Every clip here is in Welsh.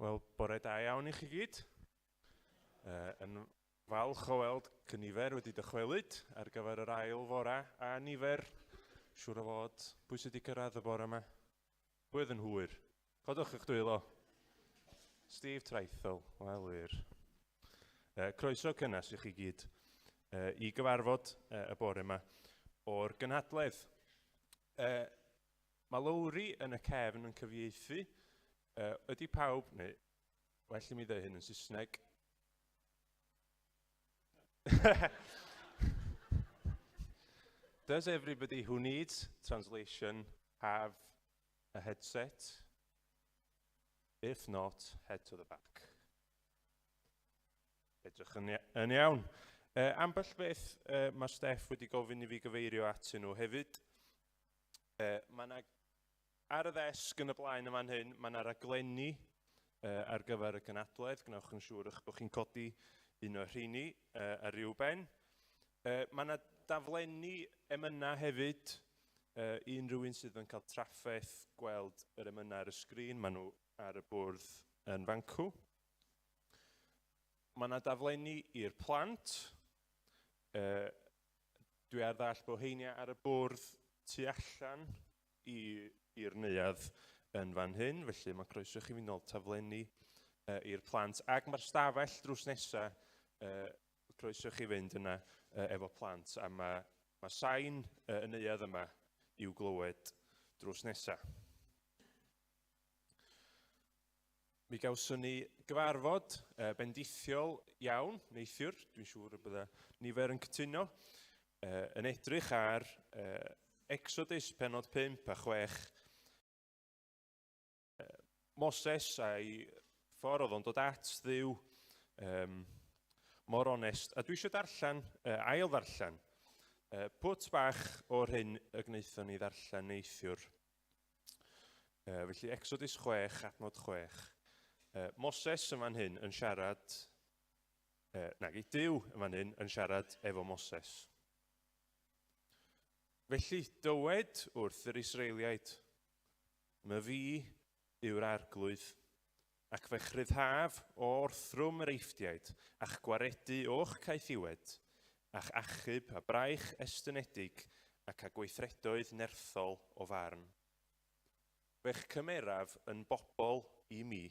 Wel, bore da iawn i chi gyd. Yn falch o weld cynifer wedi dychwelyd ar gyfer yr ail fora a nifer, siŵr o fod, pwy sydd wedi cyrraedd y bore yma? Pwy oedd yn hwyr? Codwch eich dwylo. Steve Traethol, wel wir. Croeso cynnes i chi gyd i gyfarfod y bore yma o'r gynhadledd. Mae Lowri yn y cefn yn cyfieithu. Ydy pawb, neu well i mi ddeud hyn yn Saesneg. Does everybody who needs translation have a headset? If not, head to the back. Edrych yn, yn iawn. Ambell beth mae Steff wedi gofyn i fi gyfeirio atyn nhw hefyd. Mae yna, ar y ddesg yn y blaen yn fan hyn, mae yna raglenni ar gyfer y gynadledd. Gwnewch yn siŵr eich bod chi'n codi un o'r rheini ar ryw ben. Mae yna daflenni emynau hefyd. I unrhyw un sydd yn cael trafferth gweld yr emynau ar y sgrin, maen nhw ar y bwrdd yn fancw. Mae yna daflenni i'r plant. Dwi ar ddall bod heinia ar y bwrdd tu allan i'r neuadd yn fan hyn, felly mae croeso i chi fynd nôl taflenni i'r plant. Ac mae'r stafell drws nesa, croeso i chi fynd yna efo plant, a mae, mae sain y neuadd yma i'w glywed drws nesa. Mi gawson ni gyfarfod bendithiol iawn neithiwr, dwi'n siŵr y bydda nifer yn cytuno, yn edrych ar Exodus penod 5 a 6. Moses a'i ffordd oedd o'n dod at Dduw, mor onest. A dwi eisiau darllen, ail ddarllen, pwt bach o'r hyn y gwnaethon ni ddarllen neithiwr. Felly, Exodus 6, adnod 6. Moses yn fan hyn yn siarad, nag i Duw yn fan hyn yn siarad efo Moses. Felly, dywed wrth yr Israeliaid, My fi yw'r arglwydd, ac fe'ch rhyddhaf o orthrwm yr Eifftiaid, a'ch gwaredu o'ch caethiwed, a'ch achub â braich estynedig ac â gweithredoedd nerthol o farn. Fe'ch cymeraf yn bobl i mi,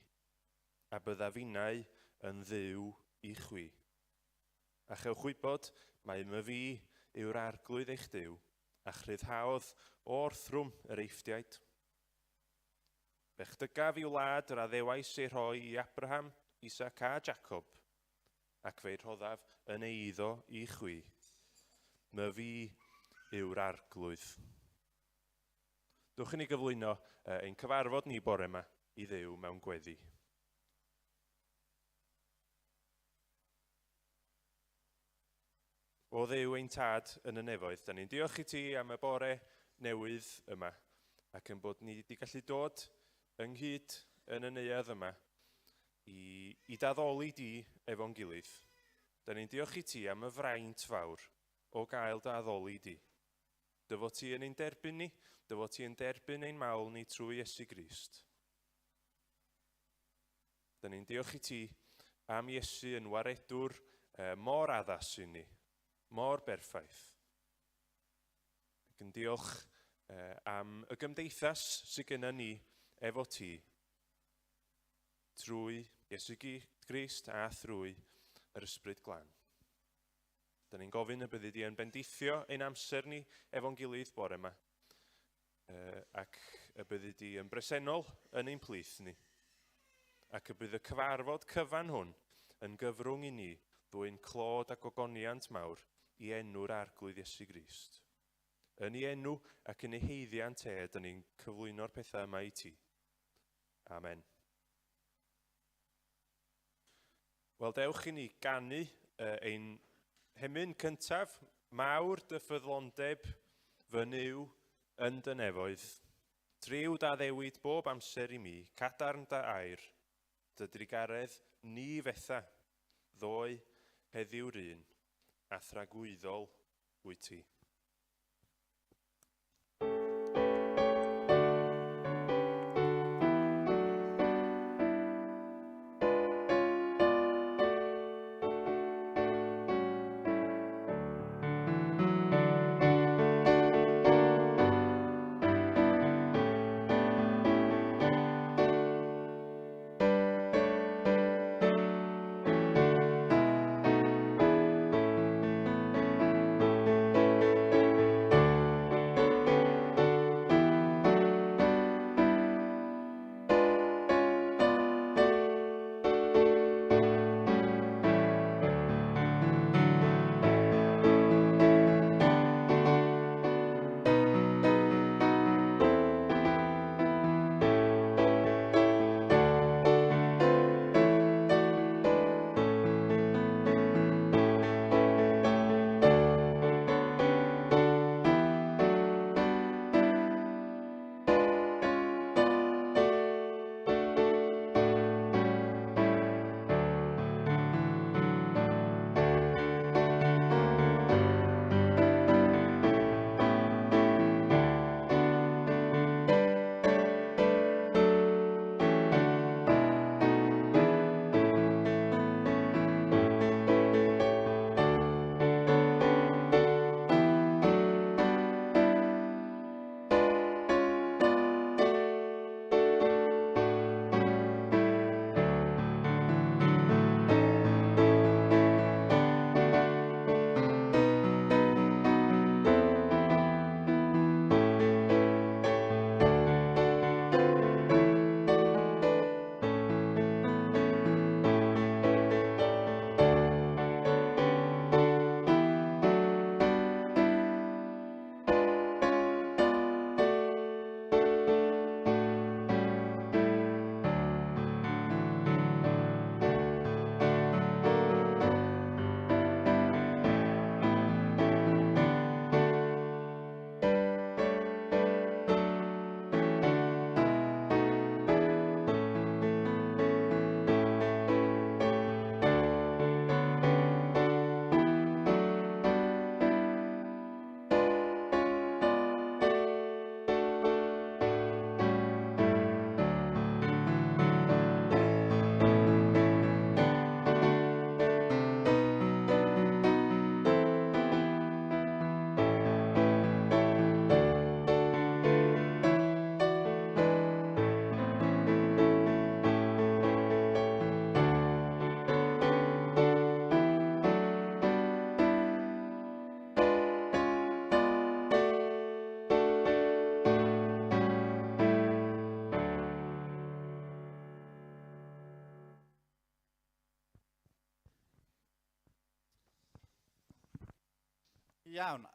a byddaf innau yn Dduw i chwi. A chewch wybod mai myfi yw'r Arglwydd eich Duw, a'ch rhyddhaodd o orthrwm yr Eifftiaid. Fe'ch dygaf i wlad yr addewais ei rhoi i Abraham, Isaac a Jacob, ac fe'i rhoddaf yn eiddo i chwi. Myfi yw'r Arglwydd. Dewch i ni gyflwyno ein cyfarfod ni bore yma i Dduw mewn gweddi. O Dduw ein Tad yn y nefoedd, da ni'n diolch i ti am y bore newydd yma ac yn bod ni wedi gallu dod ynghyd yn y neuadd yma i, i daddoli di efo'n gilydd. Da ni'n diolch i ti am y fraint fawr o gael dy addoli di. Dy fod ti yn ein derbyn ni, dy fod ti yn derbyn ein mawl ni trwy Iesu Grist. Da ni'n diolch i ti am Iesu yn waredwr mor addas i ni, mor berffaith. Ac yn diolch am y gymdeithas sydd genna ni efo ti trwy Iesu Grist a thrwy yr Ysbryd Glân. Da ni'n gofyn y byddi di yn bendithio ein amser ni efo'n gilydd bore yma, ac y byddi di yn bresennol yn ein plith ni, ac y bydd y cyfarfod cyfan hwn yn gyfrwng i ni ddwyn clod a gogoniant mawr i enw'r Arglwydd Iesu Grist. Yn ei enw ac yn ei haeddiant e, da ni'n cyflwyno'r pethau yma i ti. Amen. Wel, dewch i ni ganu ein hemyn cyntaf, Mawr dy ffyddlondeb, fy Nuw, yn dy nefoedd. Triw da ddewid bob amser i mi, cadarn dy air, dy drugaredd ni fetha, ddoe, heddiw'r un, a thragwyddol wyt ti. Iawn.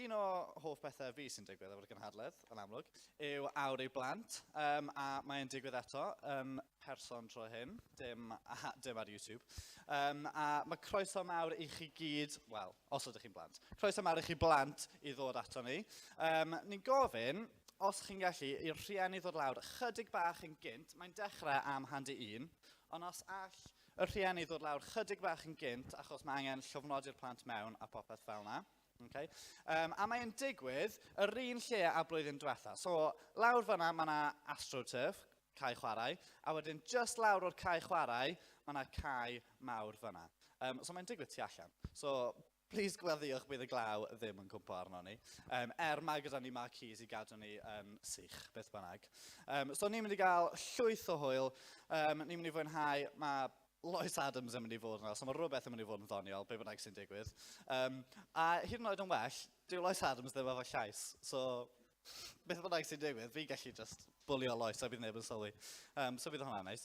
Un o hoff bethau fi sy'n digwydd efo'r gynhadledd, yn amlwg, yw Awr i Blant. A mae'n digwydd eto yn person tro hyn, dim ar YouTube. A mae croeso mawr i chi gyd, wel, os ydych chi'n blant, croeso mawr i chi blant i ddod ato ni. Ni'n gofyn, os chi'n gallu, i'r rhieni ddod lawr chydig bach yn gynt. Mae'n dechrau am 1:30, ond os all y rhieni ddod lawr chydig bach yn gynt, achos mae angen llofnodi'r plant mewn a popeth fel yna. Okay. A mae'n digwydd yr un lle a blwyddyn diwetha. So, lawr fyna mae yna AstroTurf, cae chwarae, a wedyn just lawr o'r cae chwarae, mae yna cae mawr fyna. So mae'n digwydd tu allan. So, please gweddïwch bydd y glaw ddim yn cwmpo arno ni. Er mae gyda ni marquees i gadw ni yn sych, beth bynnag. So ni'n mynd i gael llwyth o hwyl. Ni'n mynd i fwynhau, mae Lois Adams yn mynd i fod yna, so mae rhywbeth yn mynd i fod yn ddoniol, be bynnag sy'n digwydd. A hyd yn oed yn well, dyw Lois Adams ddim efo llais, so beth bynnag sy'n digwydd, fi'n gallu just bwlio Lois a bydd neb yn sylwi. So bydd hwnna'n neis.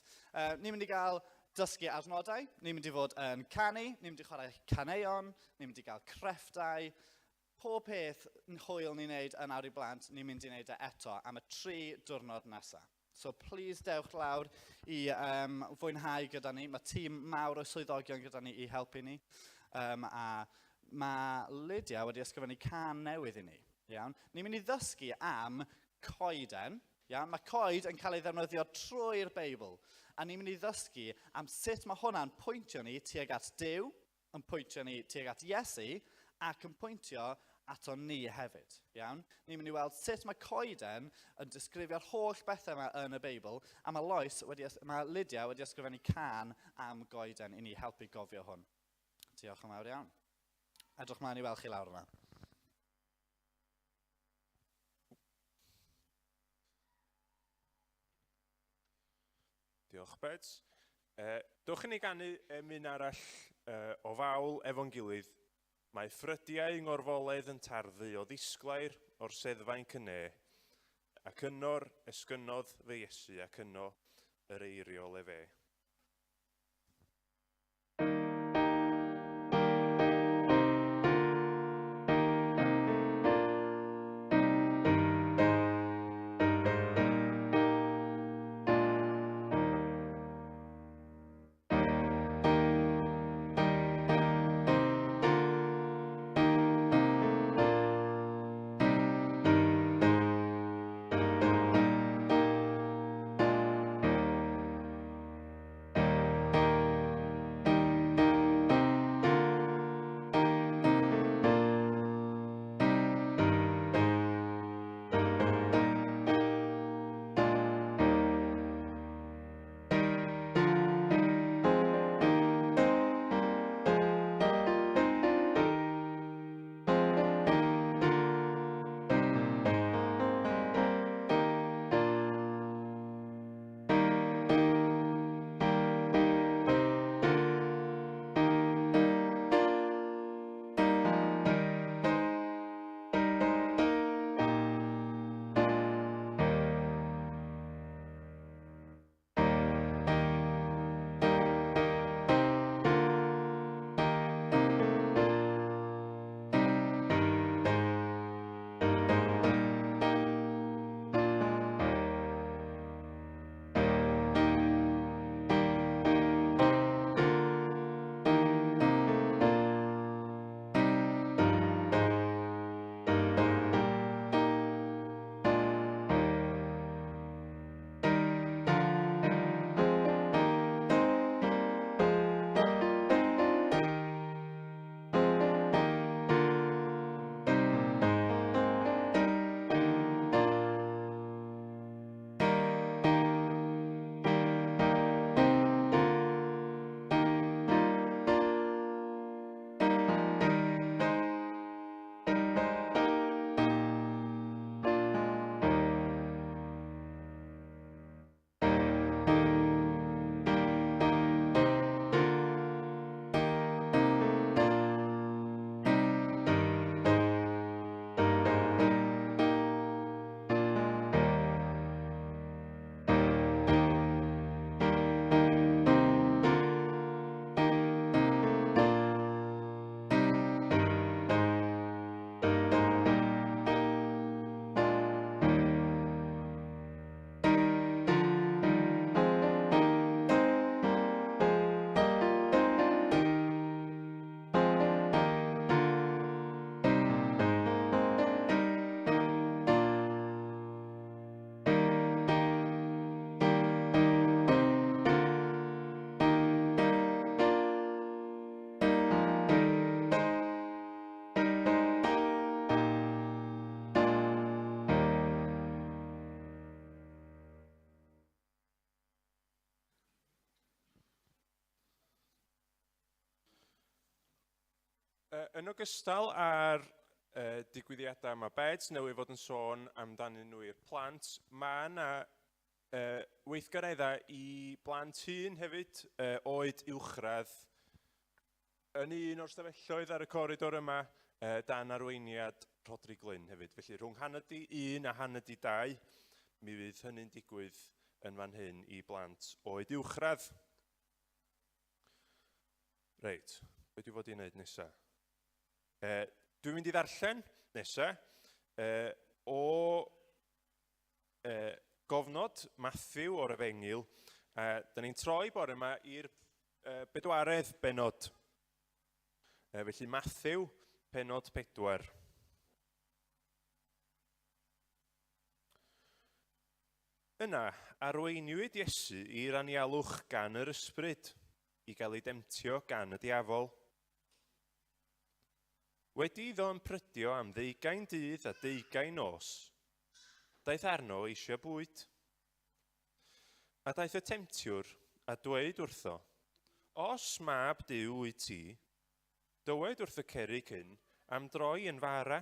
Ni'n mynd i gael dysgu adnodau, ni'n mynd i fod yn canu, ni'n mynd i chwarae caneuon, ni'n mynd i gael crefftau. Pob peth hwyl ni'n neud yn Awr i Blant, ni'n mynd i wneud e eto am y 3 diwrnod nesaf. So please dewch lawr i fwynhau gyda ni. Mae tîm mawr o swyddogion gyda ni i helpu ni. A mae Lydia wedi ysgrifennu cân newydd i ni. Iawn? Ni'n mynd i ddysgu am coeden. Iawn? Mae coed yn cael ei ddefnyddio trwy'r Beibl. A ni'n mynd i ddysgu am sut mae hwnna'n pwyntio ni tuag at Duw, yn pwyntio ni tuag at Iesu, ac yn pwyntio ato ni hefyd. Iawn? Ni'n mynd i weld sut mae coeden yn disgrifio'r holl bethau yma yn y Beibl, a mae Lydia wedi ysgrifennu cân am goeden i ni helpu gofio hwn. Diolch yn fawr iawn. Edrych mlaen i weld chi lawr yma. Diolch, Beds. Dewch i ni ganu emyn arall o fawl efo'n gilydd. Mae ffrydiau ngorfoledd yn tarddu o ddisglair o'r seddfainc y ne, ac yno'r esgynnodd fe Iesu, ac yno yr eiriol efe. Yn ogystal â'r digwyddiadau mae Beds newydd fod yn sôn amdanyn nhw i'r plant, mae yna weithgareddau i blant hŷn hefyd, oed uwchradd, yn un o'r stafelloedd ar y coridor yma, dan arweiniad Rhodri Glyn hefyd. Felly rhwng 1:30 a 1:30, mi fydd hynny'n digwydd yn fan hyn i blant oed uwchradd. Reit, be dwi fod i wneud nesa? Dwi'n mynd i ddarllen nesa o gofnod Matthew o'r Efengyl. Da ni'n troi bore yma i'r bedwaredd bennod. Felly Matthew, pennod 4. Yna, arweiniwyd Iesu i'r anialwch gan yr Ysbryd, i gael ei demtio gan y diafol. Wedi iddo ymprydio am ddeugain dydd a deugain nos, daeth arno eisiau bwyd. A daeth y temtiwr a dweud wrtho, Os mab Duw wyt ti, dywed wrth y cerrig hyn am droi yn fara.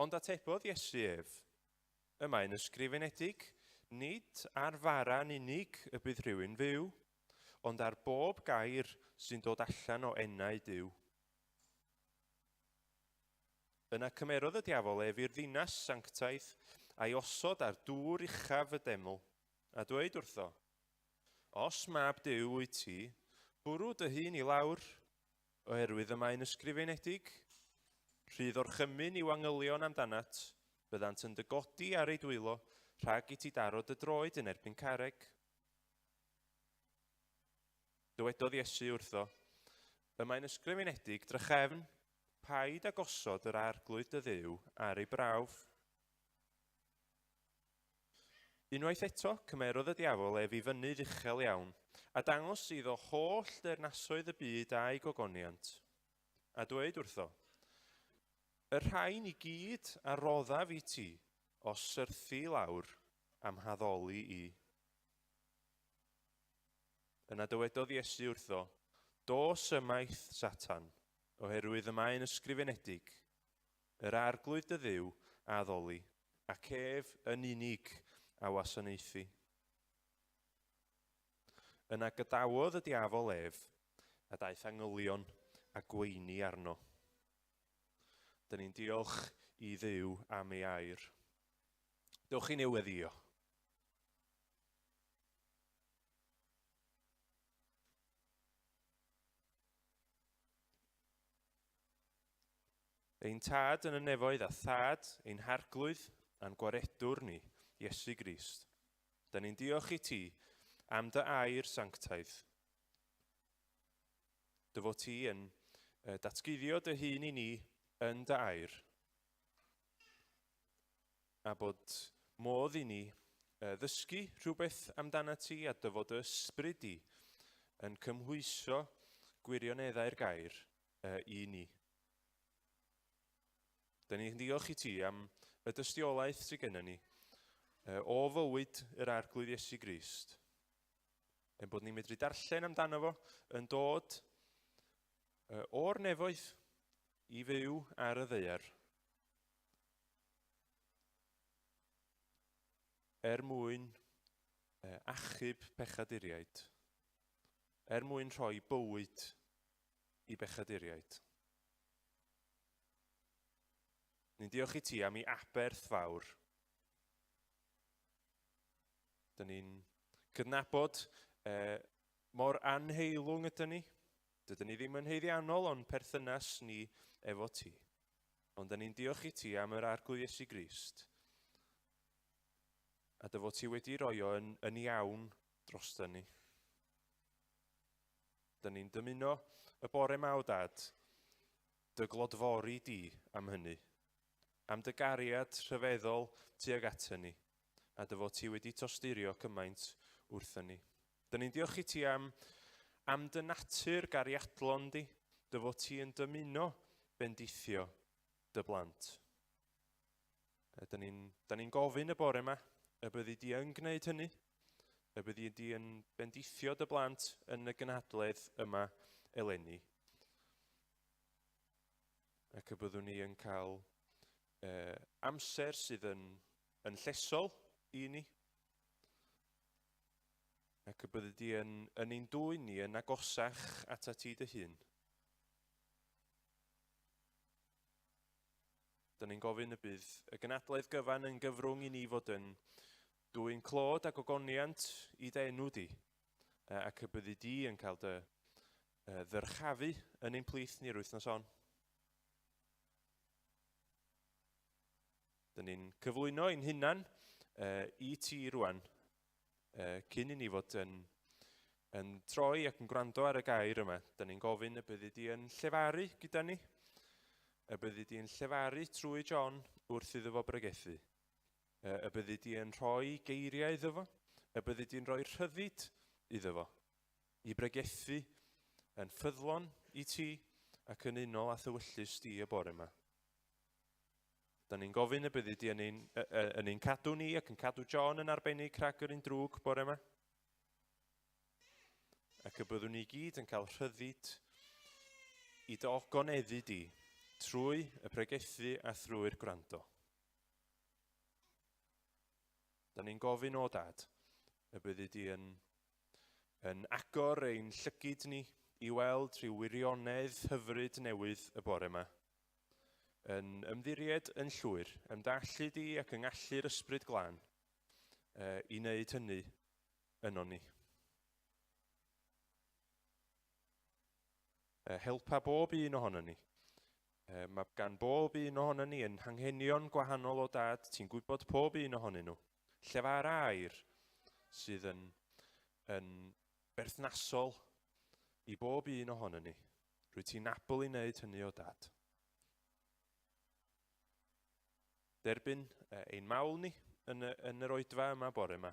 Ond atebodd Iesu ef, Y mae'n ysgrifenedig, nid ar fara'n unig y bydd rhywun fyw, ond ar bob gair sy'n dod allan o enau Duw. Yna cymerodd y diafol ef i'r ddinas sanctaidd, a'i osod ar dŵr uchaf y deml, a dweud wrtho, Os mab Duw wyt ti, bwrw dy hun i lawr, oherwydd y mae'n ysgrifenedig, Rhydd orchymyn i'w angylion amdanat, byddant yn dy godi ar eu dwylo, rhag i ti daro dy droed yn erbyn carreg. Dywedodd Iesu wrtho, Y mae'n ysgrifenedig drachefn, paid â gosod yr Arglwydd dy Dduw ar ei brawf. Unwaith eto, cymerodd y diafol ef i fynydd uchel iawn, a dangos iddo holl deyrnasoedd y byd a'i gogoniant, a dweud wrtho, Y rhain i gyd a roddaf i ti, os syrthi lawr a'm haddoli i. Yna dywedodd Iesu wrtho, Dos ymaith, Satan, oherwydd y mae'n ysgrifenedig, Yr Arglwydd dy Dduw a addoli, ac ef yn unig a wasanaethi. Yna gadawodd y diafol ef, a daeth angylion a gweini arno. Dyn ni'n diolch i Dduw am ei air. Dewch i ni weddio. Ein Tad yn y nefoedd a Thad ein Harglwydd a'n Gwaredwr ni, Iesu Grist. Da ni'n diolch i ti am dy air sanctaidd. Dy fod ti yn datguddio dy hun i ni yn dy air. A bod modd i ni ddysgu rhywbeth amdana ti a dy fod dy ysbryd di yn cymhwyso gwirioneddau'r gair i ni. Da ni'n diolch i ti am y dystiolaeth sydd gennym ni o fywyd yr Arglwydd Iesu Grist. Ein bod ni'n medru darllen amdano fo yn dod o'r nefoedd i fyw ar y ddaear. Er mwyn achub pechaduriaid. Er mwyn rhoi bywyd i bechaduriaid. Ni'n diolch i ti am ei aberth fawr. Dyn ni'n cydnabod mor anheilwng ydyn ni. Dydyn ni ddim yn haeddiannol o'n perthynas ni efo ti. Ond dyn ni'n diolch i ti am yr Arglwydd Iesu Grist. A dy fod ti wedi roi o yn, yn iawn droston ni. Dyn ni'n dymuno y bore 'ma, o Dad, dy glodfori di am hynny, am dy gariad rhyfeddol tuag atyn ni, a dy fod ti wedi tosturio cymaint wrthyn ni. Dyn ni'n diolch i ti am, am dy natur gariadlon di, dy fod ti yn dymuno bendithio dy blant. Dyn ni'n ni gofyn y bore yma y byddi di yn gwneud hynny, y byddi di yn bendithio dy blant yn y gynhadledd yma eleni. Ac y byddwn ni yn cael amser sydd yn, yn llesol i ni. Ac y byddi di yn, yn ein dwyn ni yn agosach atat ti dy hun. Dyna ni'n gofyn y bydd y gynadledd gyfan yn gyfrwng i ni fod yn dwyn clod a gogoniant i dy enw di, ac y byddi di yn cael dy ddyrchafu yn ein plith ni'r wythnos hon. Dyn ni'n cyflwyno ein hunan i ti rwan, cyn i ni fod yn, yn troi ac yn gwrando ar y gair yma. Dyn ni'n gofyn y byddi di yn llefaru gyda ni, y byddi di yn llefaru trwy John wrth iddo fo bregethu, y byddi di yn rhoi geiriau iddo fo, y byddi di'n rhoi rhyddid iddo fo, i bregethu yn ffyddlon i ti ac yn unol â thywyllys di y bore yma. Da ni'n gofyn y byddi di yn ein, yn ein cadw ni ac yn cadw John yn arbennig rhag yr un drwg bore yma. Ac y byddwn ni gyd yn cael rhyddid i dy ogoneddu di trwy y pregethu a thrwy'r gwrando. Da ni'n gofyn o dad y byddi di yn, yn agor ein llygid ni i weld rhyw wirionedd hyfryd newydd y bore yma. Yn ymddiried yn llwyr, yn dallu di ac yng ngallu'r ysbryd glân i wneud hynny yno ni. Helpa bob un ohono ni. Mae gan bob un ohono ni yn hanghenion gwahanol o dad, ti'n gwybod pob un ohonyn nhw. Llefar air sydd yn, yn berthnasol i bob un ohono ni. Rwy ti'n abl i wneud hynny o dad. Derbyn ein mawl ni yn, y, yn yr oedfa yma bore yma.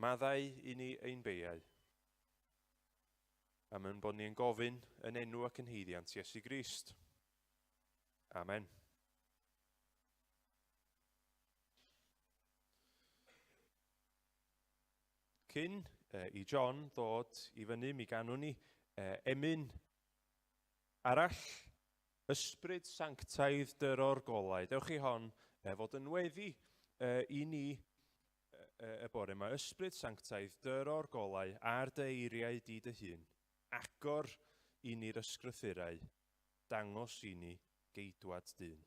Maddau i ni ein beiau. Am ein bod ni yn gofyn yn enw ac yn haeddiant Iesu Grist. Amen. Cyn i John ddod i fyny, mi ganwn ni emyn arall, Ysbryd Sanctaidd dyro'r golau. Dewch i hon fod yn weddi i ni y bore yma. Ysbryd Sanctaidd, dyro'r golau ar dy eiriau di dy hun. Agor i ni'r ysgrythurau, dangos i ni geidwad dyn.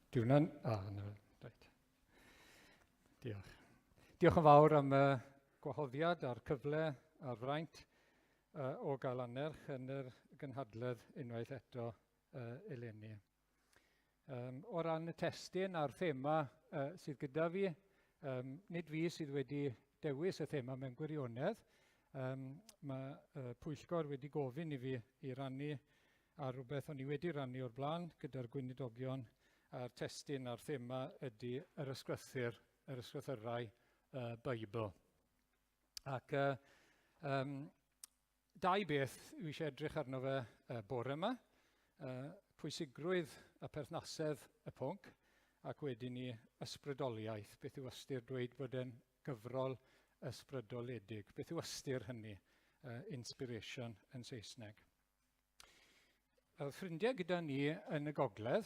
Di hwnna'n... Ah, na, reit. Diolch. Diolch yn fawr am y gwahoddiad a'r cyfle a'r fraint o gael annerch yn yr gynhadledd unwaith eto eleni. O ran y testun a'r thema sydd gyda fi, nid fi sydd wedi dewis y thema mewn gwirionedd. Mae pwyllgor wedi gofyn i fi i rannu ar rhywbeth o'n i wedi rannu o'r blaen gyda'r gweinidogion A'r testun a'r thema ydy yr ysgrythur, yr ysgrythyrau y Beibl. Ac dau beth dwi eisiau edrych arno fe bore yma. Pwysigrwydd a perthnasedd y pwnc, ac wedyn ni ysbrydoliaeth. Beth yw ystyr dweud bod e'n gyfrol ysbrydoledig? Beth yw ystyr hynny? Inspiration yn Saesneg. Oedd ffrindiau gyda ni yn y gogledd,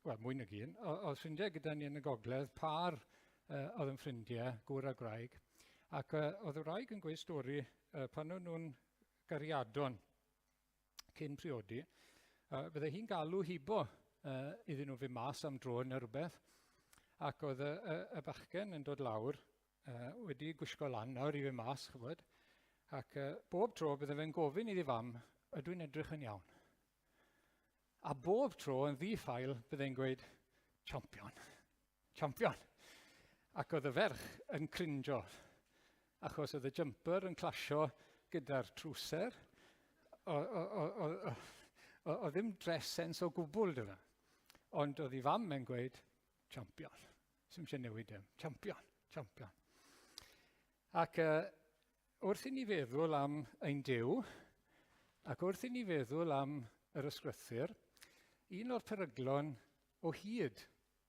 wel mwy nag un, oedd ffrindiau gyda ni yn y gogledd, par oedd yn ffrindiau, gŵr a gwraig, ac oedd y wraig yn gweud stori pan o'n nhw'n gariadon cyn priodi, fydde hi'n galw hibo iddyn nhw fynd mas am dro neu rhywbeth, ac oedd y, y, y bachgen yn dod lawr wedi gwisgo lan nawr i fynd mas, chybod, ac bob tro bydde fe'n gofyn iddi fam, ydw i'n edrych yn iawn? A bob tro yn ddi-ffael bydde'n gweud, champion, champion. Ac oedd y ferch yn crinjo, achos oedd y jumper yn clasio gyda'r trwser. O, o, o, o, o, o, o ddim dress sense o gwbl dyna. Ond oedd ei fam yn gweud, champion. Sy'n eisiau newid dim. Champion, champion. Ac wrth i ni feddwl am ein Duw, ac wrth i ni feddwl am yr ysgrythur, un o'r peryglon o hyd,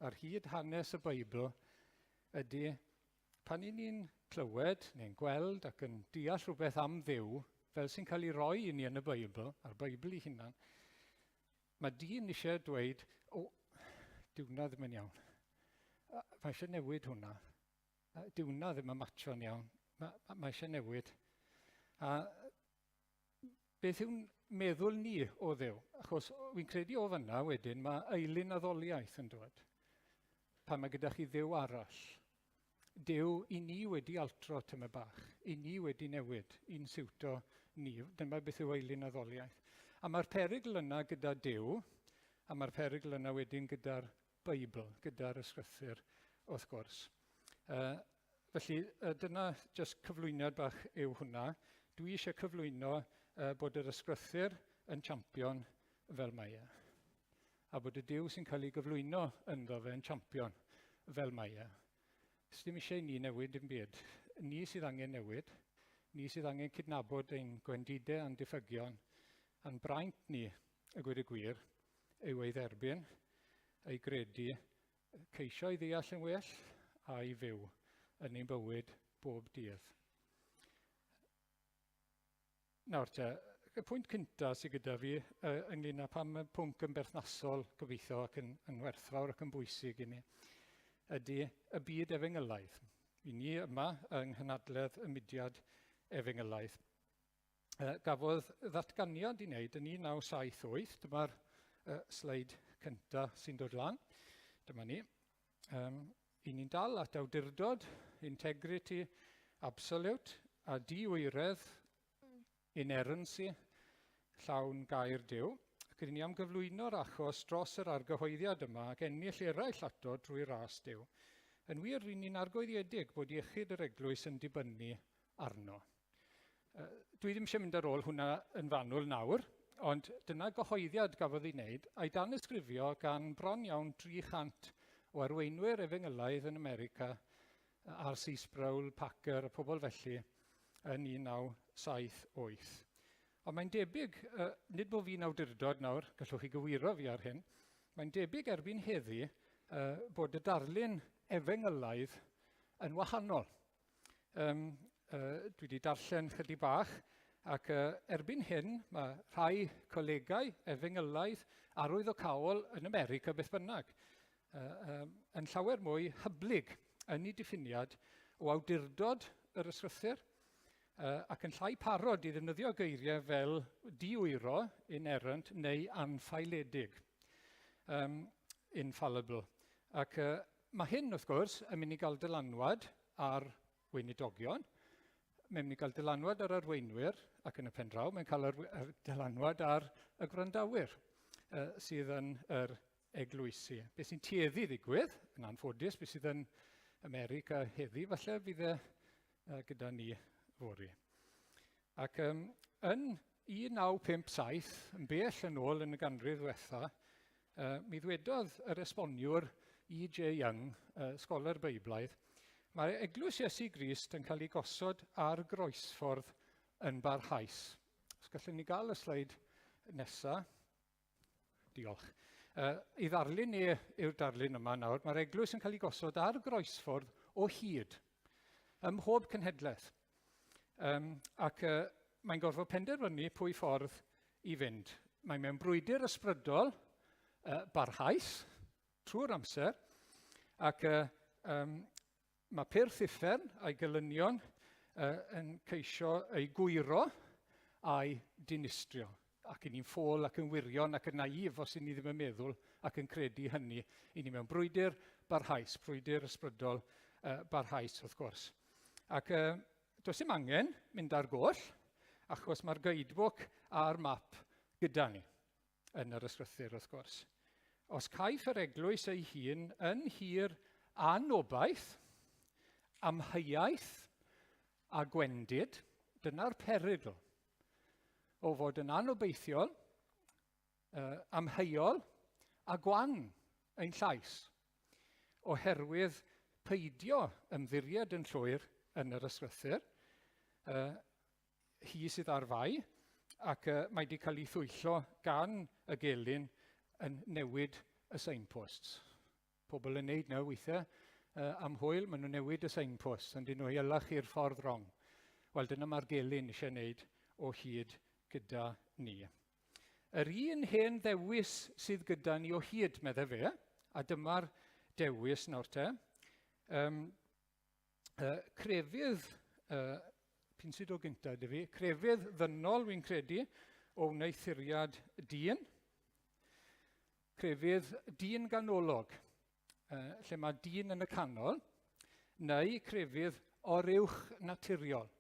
ar hyd hanes y Beibl, ydy pan i ni'n clywed neu'n gweld ac yn deall rhywbeth am Dduw, fel sy'n cael ei roi i ni yn y Beibl, a'r Beibl ei hunan, Mae dyn eisiau dweud, o, dyw hwnna ddim yn iawn. Mae eisiau newid hwnna. Dyw hwnna ddim yn matcho'n iawn. Mae, mae eisiau newid. A beth yw'n meddwl ni o Dduw? Achos fi'n credu o fyna wedyn mae eilun addoliaeth yn dod. Pan mae gyda chi Dduw arall. Duw, i ni wedi altro tyma bach, i ni wedi newid, i'n siwto ni. Dyma beth yw eilun addoliaeth. A mae'r perygl yna gyda Duw, a mae'r perygl yna wedyn gyda'r Beibl, gyda'r ysgrythur, wrth gwrs. Felly, dyna jyst cyflwyniad bach yw hwnna. Dwi eisiau cyflwyno bod yr ysgrythur yn champion fel mae e. A bod y Duw sy'n cael ei gyflwyno ynddo fe yn champion fel mae e. Sdim eisiau i ni newid dim byd. Ni sydd angen newid. Ni sydd angen cydnabod ein gwendidau a'n diffygion. A'n braint ni, y gweud y gwir, yw ei dderbyn, ei gredu, ceisio ei ddeall yn well, a'i fyw yn ein bywyd bob dydd. Nawr te, y pwynt cynta sydd gyda fi ynglyn â pam y pwnc yn berthnasol, gobeithio, ac yn, yn werthfawr ac yn bwysig i ni, ydy y byd efengylaidd. I ni yma yng nghynadledd y mudiad efengylaidd. Gafodd ddatganiad i wneud yn 1978, dyma'r sleid cynta sy'n dod lan, dyma ni. I ni'n dal at awdurdod, integrity, absolute, a diwyredd, inerrancy, llawn gair Duw. Ac rydyn ni am gyflwyno'r achos dros yr argyhoeddiad yma ac ennill eraill ato drwy ras Duw. Yn wir, rydyn ni'n argoeddiedig bod iechyd yr eglwys yn dibynnu arno. Dwi ddim eisiau mynd ar ôl hwnna yn fanwl nawr, ond dyna gyhoeddiad gafodd ei wneud a'i danysgrifio gan bron iawn 300 o arweinwyr efengylaidd yn America, R.C. Sproul, Packer a pobl felly, yn 1978. Ond mae'n debyg, nid bod fi'n awdurdod nawr, gallwch chi gywiro fi ar hyn, mae'n debyg erbyn heddi bod y darlun efengylaidd yn wahanol. Dwi wedi darllen chydig bach, ac erbyn hyn mae rhai colegau efengylaidd arwyddocaol yn America beth bynnag yn llawer mwy hyblyg yn ei diffiniad o awdurdod yr ysgrythur ac yn llai parod i ddefnyddio geiriau fel diwyro, inerrant, neu anffaeledig, infallible. Ac mae hyn, wrth gwrs, yn mynd i gael dylanwad ar weinidogion, mae'n mynd i gael dylanwad ar arweinwyr, ac yn y pen draw, mae'n cael dylanwad ar y gwrandawyr sydd yn yr eglwysi. Beth sy'n tueddu ddigwydd, yn anffodus, beth sydd yn America heddi, falle fydd e gyda ni fory. Ac yn 1957, yn bell yn ôl yn y ganrif ddiwetha, Mi ddwedodd yr esboniwr E.J. Young, sgoler Beiblaidd, mae Eglwys Iesu Grist yn cael ei gosod ar groesffordd yn barhaus. Os gallwn ni gael y sleid nesaf. Diolch. I ddarlun ni yw'r darlun yma nawr. Mae'r eglwys yn cael ei gosod ar groesffordd o hyd, ym mhob cenhedlaeth. Um, ac uh, mae'n gorfod penderfynu pwy ffordd i fynd. Mae mewn brwydr ysbrydol barhaus trwy'r amser, ac uh, um, mae pyrth uffern a'i gelynion uh, yn ceisio ei gwyro a'i dinistrio. Ac i ni'n ffôl ac yn wirion ac yn naif os i ni ddim yn meddwl ac yn credu hynny. I ni mewn brwydr barhaus, brwydr ysbrydol uh, barhaus wrth gwrs. Ac uh, does dim angen mynd ar goll, achos mae'r guidebook a'r map gyda ni yn yr ysgrythur wrth gwrs. Os caiff yr eglwys ei hun yn hir anobaith, amheuaeth a gwendid, dyna'r perygl o fod yn anobeithiol, uh, amheuol a gwan ein llais, oherwydd peidio ymddiried yn llwyr yn yr ysgrythur, uh, hi sydd ar fai, ac uh, mae wedi cael ei thwyllo gan y gelyn yn newid y signposts. Pobl yn neud nawr weithiau uh, am hwyl, maen nhw'n newid y signposts, ond dyn nhw hela chi'r ffordd wrong. Wel, dyna mae'r gelyn eisiau wneud o hyd gyda ni. Yr un hen ddewis sydd gyda ni o hyd, meddai fe, a dyma'r dewis nawr te. Um, crefydd, pyn sydd o gyntaf dy fi, crefydd ddynol wy'n credu o wneuthuriad dyn, crefydd dyn ganolog, lle mae dyn yn y canol, neu crefydd oruwch naturiol,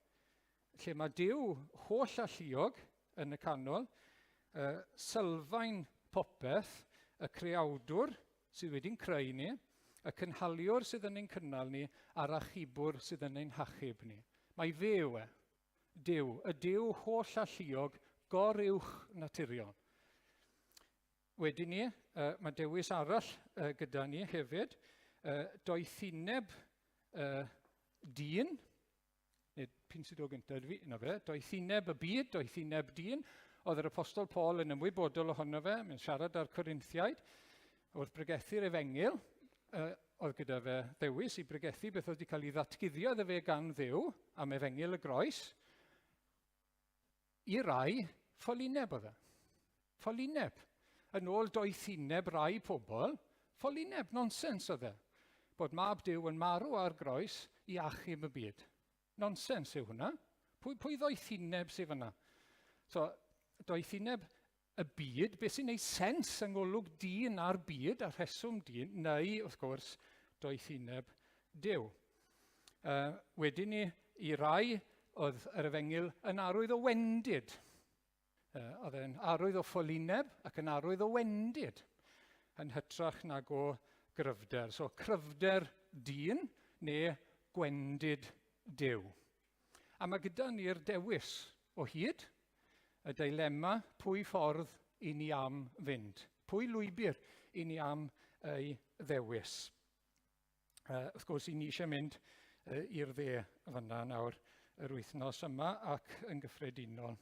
lle mae Duw holl alluog yn y canol, sylfaen popeth, y creawdwr sydd wedi'n creu ni, y cynhaliwr sydd yn ein cynnal ni, a'r achubwr sydd yn ein hachub ni. Mae fe yw e, Duw, y Duw holl alluog, goruwch naturiol. Wedyn ni, uh, mae dewis arall uh, gyda ni hefyd, uh, doethineb uh, dyn, neu pyn sydd o gyntaf fi, na fe, doethineb y byd, doethineb dyn, oedd yr apostol Paul yn ymwybodol ohono fe, mae'n siarad â'r Corinthiaid, wrth bregethu'r efengyl, uh, oedd gyda fe ddewis i bregethu beth oedd wedi cael ei ddatguddio iddo fe gan Dduw am efengyl y groes, I rai, ffolineb oedd e. Ffolineb. Yn ôl doethineb rai pobl, ffolineb, nonsens oedd e. Bod mab Duw yn marw ar groes i achub y byd. Nonsens yw hwnna. Pwy, pwy ddoethineb sydd fyna? So, doethineb y byd, beth sy'n neud sens yng ngolwg dyn a'r byd a rheswm dyn, neu, wrth gwrs, doethineb Duw. Uh, wedyn ni, i rai, oedd yr efengyl yn arwydd o wendid. Uh, oedd e'n arwydd o ffolineb ac yn arwydd o wendid, yn hytrach nag o gryfder. So, cryfder dyn neu gwendid Duw. A mae gyda ni'r dewis o hyd, y dilema pwy ffordd i ni am fynd, pwy lwybr i ni am ei ddewis. Uh, wrth gwrs, i ni eisiau mynd uh, i'r dde fyna nawr yr wythnos yma ac yn gyffredinol.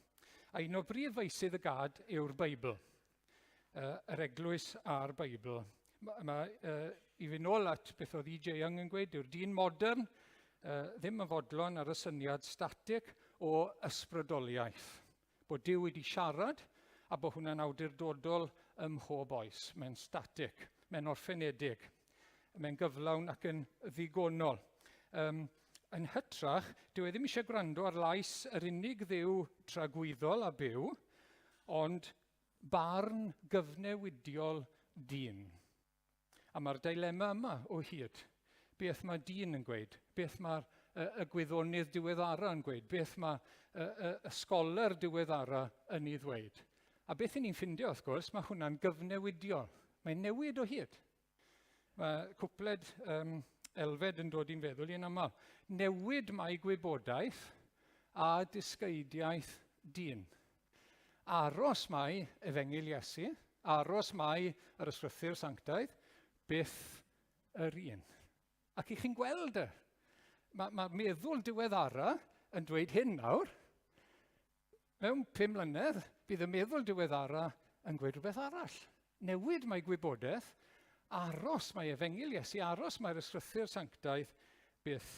A un o brif feysydd y gad yw'r Beibl, uh, yr eglwys a'r Beibl. Mae, ma, uh, I fynd nôl at beth oedd E.J. Young yn gweud, yw'r dyn modern uh, ddim yn fodlon ar y syniad static o ysbrydoliaeth. Bod Duw wedi siarad a bod hwnna'n awdurdodol ym mhob oes. Mae'n static, mae'n orffenedig, mae'n gyflawn ac yn ddigonol. Um, yn hytrach, dyw e ddim eisiau gwrando ar lais yr unig Dduw tragwyddol a byw, ond barn gyfnewidiol dyn. A mae'r dilema yma o hyd. Beth mae dyn yn gweud? Beth mae'r y, y gwyddonydd diweddara yn gweud? Beth mae y, y, y scholar diweddara yn ei ddweud? A beth i ni'n ffindio, wrth gwrs, mae hwnna'n gyfnewidiol. Mae'n newid o hyd. Mae cwpled um, Elfed yn dod i'n feddwl i'n aml. Newid mae gwybodaeth a disgeidiaeth dyn. Aros mae efengyl Iesu. Aros mae yr ysgrythur sanctaidd byth yr un. Ac i chi'n gweld y, mae, mae meddwl diweddara yn dweud hyn nawr. Mewn 5 mlynedd, bydd y meddwl diweddara yn gweud rhywbeth arall. Newid mae gwybodaeth, aros mae efengyl Iesu, aros mae'r ysgrythur sanctaidd byth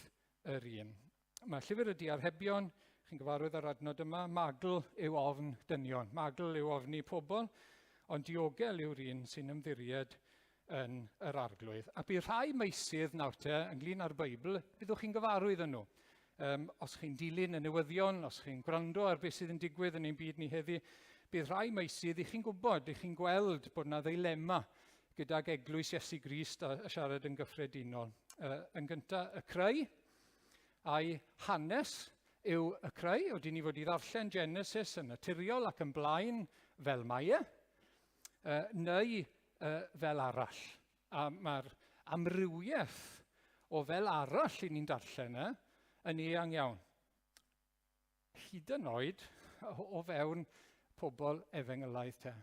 yr un. Mae llyfr y diarhebion, chi'n gyfarwydd â'r adnod yma, magl yw ofn dynion, magl yw ofni pobl, ond diogel yw'r un sy'n ymddiried yn yr arglwydd. A bydd rhai meysydd nawr te ynglyn â'r Beibl, byddwch chi'n gyfarwydd yn nhw. Um, os chi'n dilyn y newyddion, os chi'n gwrando ar beth sydd yn digwydd yn ein byd ni heddi, bydd rhai meysydd i chi'n gwybod, i chi'n gweld bod yna ddeilema gydag eglwys Iesu Grist a, a siarad yn gyffredinol. Uh, yn gyntaf, y creu, Ai hanes yw y creu? Oedden ni fod i ddarllen Genesis yn naturiol ac yn blaen fel mae e, neu fel arall? A mae'r amrywiaeth o fel arall i ni'n darllen e yn eang iawn. Hyd yn oed o fewn pobl efengylaidd te.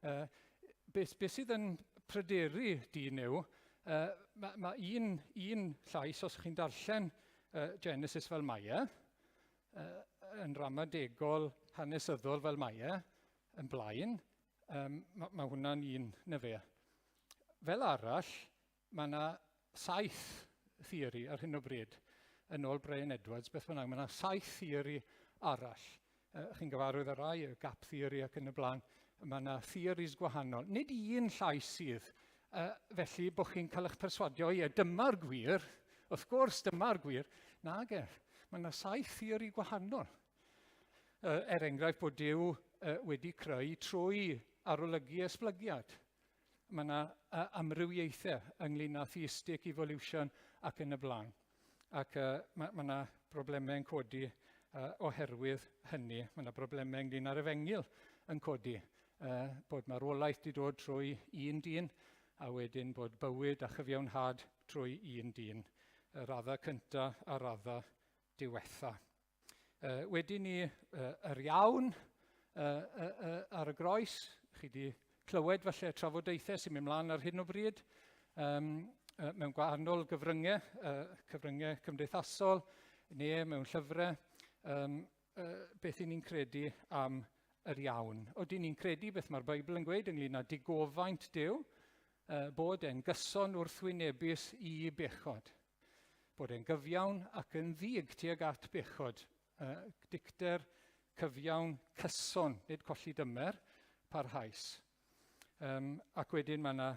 Beth, beth sydd yn pryderu dyn yw, mae, mae un, un llais, os chi'n darllen Genesis fel mae e, yn ramadegol hanesyddol fel mae e, yn blaen, um, mae, mae hwnna'n un na fe. Fel arall, mae yna saith theori ar hyn o bryd, yn ôl Brian Edwards, beth bynnag, mae yna saith theori arall. Chi'n gyfarwydd â rai, y gap theory ac yn y blaen. Mae yna theories gwahanol. Nid un llais sydd. Felly bod chi'n cael eich perswadio, ie, dyma'r gwir, wrth gwrs, dyma'r gwir. Nage, mae yna saith theori gwahanol. Er enghraifft bod Duw wedi creu trwy arolygu esblygiad. Mae yna amrywiaethau ynglyn â theistic evolution ac yn y blaen. Ac mae, mae yna broblemau yn codi oherwydd hynny. Mae yna broblemau ynglyn â'r efengyl yn codi. Bod marwolaeth wedi dod trwy un dyn a wedyn bod bywyd a chyfiawnhad trwy un dyn. Y radda cyntaf a radda diwetha. Wedyn ni yr iawn ar y groes, chi wedi clywed falle trafodaethau sy'n mynd mlaen ar hyn o bryd, um, mewn gwahanol gyfryngau, cyfryngau cymdeithasol, neu mewn llyfrau, um, beth i ni'n credu am yr iawn. Oedden ni'n credu beth mae'r Beibl yn gweud ynglyn â digofaint Duw, bod e'n gyson wrthwynebus i bechod. Bod e'n gyfiawn ac yn ddig tuag at bechod. Dicter, cyfiawn, cyson, nid colli dymer, parhaus. Um, ac wedyn mae yna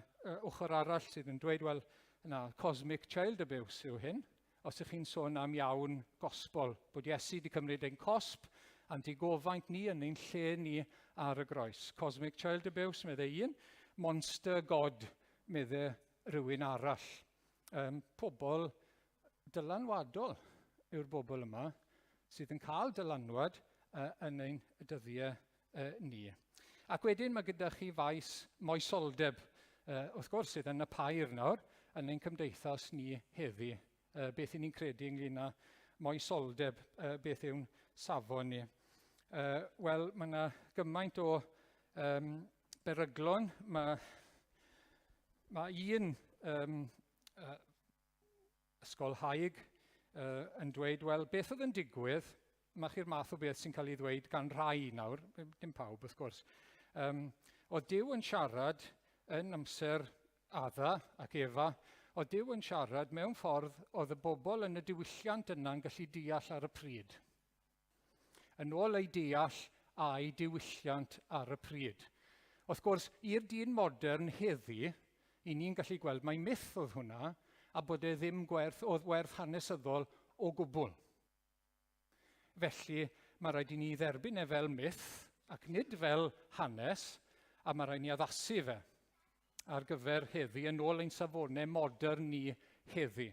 ochr arall sydd yn dweud, wel, na, cosmic child abuse yw hyn. Os ych chi'n sôn am iawn gosbol, bod Iesu wedi cymryd ein cosb a'n digofaint ni yn ein lle ni ar y groes. Cosmic child abuse, meddai un. Monster God, meddai rhywun arall. Um, pobl dylanwadol yw'r bobl yma sydd yn cael dylanwad uh, yn ein dyddiau uh, ni. Ac wedyn mae gyda chi faes moesoldeb, uh, wrth gwrs sydd yn y pair nawr, yn ein cymdeithas ni heddi. Uh, beth y'n ni'n credu ynglyn â moesoldeb, uh, beth yw'n safon ni. Uh, Wel, mae yna gymaint o um, beryglon. Mae Mae un um, ysgolhaig yn dweud, wel, beth oedd yn digwydd, mae chi'r math o beth sy'n cael ei ddweud gan rai nawr, dim pawb wrth gwrs. Um, oedd Duw yn siarad yn amser Adda ac Efa, oedd Duw yn siarad mewn ffordd oedd y bobl yn y diwylliant yna'n gallu deall ar y pryd. Yn ôl eu deall a'u diwylliant ar y pryd. Wrth gwrs, i'r dyn modern heddi, i ni'n gallu gweld mai myth oedd hwnna, a bod e ddim gwerth, oedd werth hanesyddol o gwbl. Felly, mae rhaid i ni dderbyn e fel myth, ac nid fel hanes, a mae rhaid ni addasu fe ar gyfer heddi, yn ôl ein safonau modern ni heddi.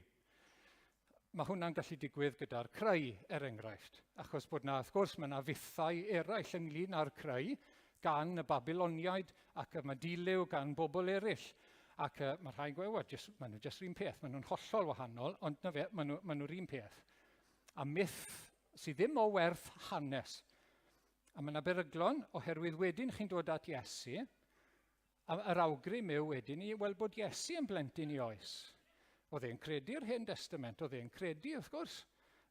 Mae hwnna'n gallu digwydd gyda'r creu, er enghraifft, achos bod na, wrth gwrs, mae yna fythau eraill ynglyn â'r creu gan y Babiloniaid ac y Madilyw gan bobl eraill. Ac uh, mae rhai'n gweud, well, just, maen nhw jyst yr un peth, maen nhw'n hollol wahanol, ond na fe, maen nhw'r maen nhw un peth. A myth sydd ddim o werth hanes. A mae yna beryglon, oherwydd wedyn chi'n dod at Iesu, A yr awgrym yw wedyn ni, wel bod Iesu yn blentyn i oes. Oedd e'n credu'r Hen Testament, oedd e'n credu, wrth gwrs,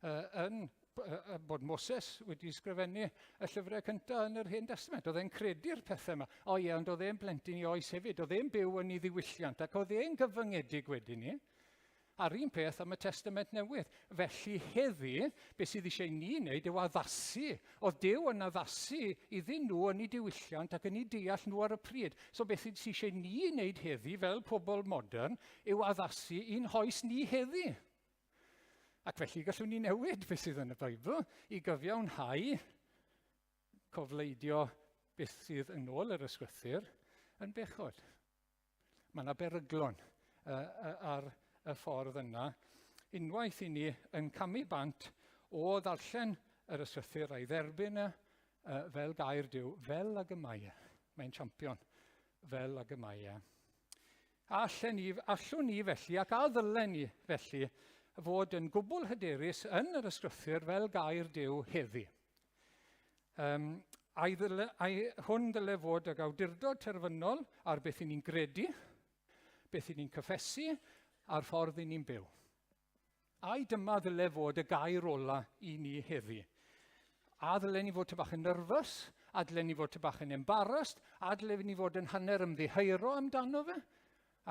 uh, yn, uh, bod Moses wedi sgrifennu y llyfrau cyntaf yn yr Hen Testament. Oedd e'n credu'r pethau yma. O ie, ond oedd e'n blentyn i oes hefyd. Oedd e'n byw yn ei ddiwylliant ac oedd e'n gyfyngedig wedyn ni. A'r un peth am y Testament Newydd. Felly heddi, beth sydd eisiau ni wneud yw addasu. Oedd Duw yn addasu iddyn nhw yn eu diwylliant ac yn eu deall nhw ar y pryd. So beth sydd eisiau ni wneud heddi fel pobl modern yw addasu i'n hoes ni heddi. Ac felly gallwn ni newid beth sydd yn y Beibl i gyfiawnhau cofleidio beth sydd yn ôl yr ysgrythur yn bechod. Mae yna beryglon uh, ar y ffordd yna. Unwaith i ni yn camu bant o ddarllen yr ysgrythur a'i dderbyn e uh, fel gair Duw, fel ag y mae e. Mae'n champion, fel ag y mae e. Allen ni, allwn ni felly, ac a ddylen ni felly, fod yn gwbl hyderus yn yr ysgrythur fel gair Duw heddi. Um, a'i ddyle, a'i, hwn dyle fod ag awdurdod terfynol ar beth i ni'n gredu, beth i ni'n cyffesu, a'r ffordd i ni'n byw. Ai dyma ddyle fod y gair ola i ni heddi. A ddylen ni fod ty bach yn nervous, a dylen ni fod ty bach yn embarrassed, a dylen ni fod yn hanner ymddiheuro amdano fe,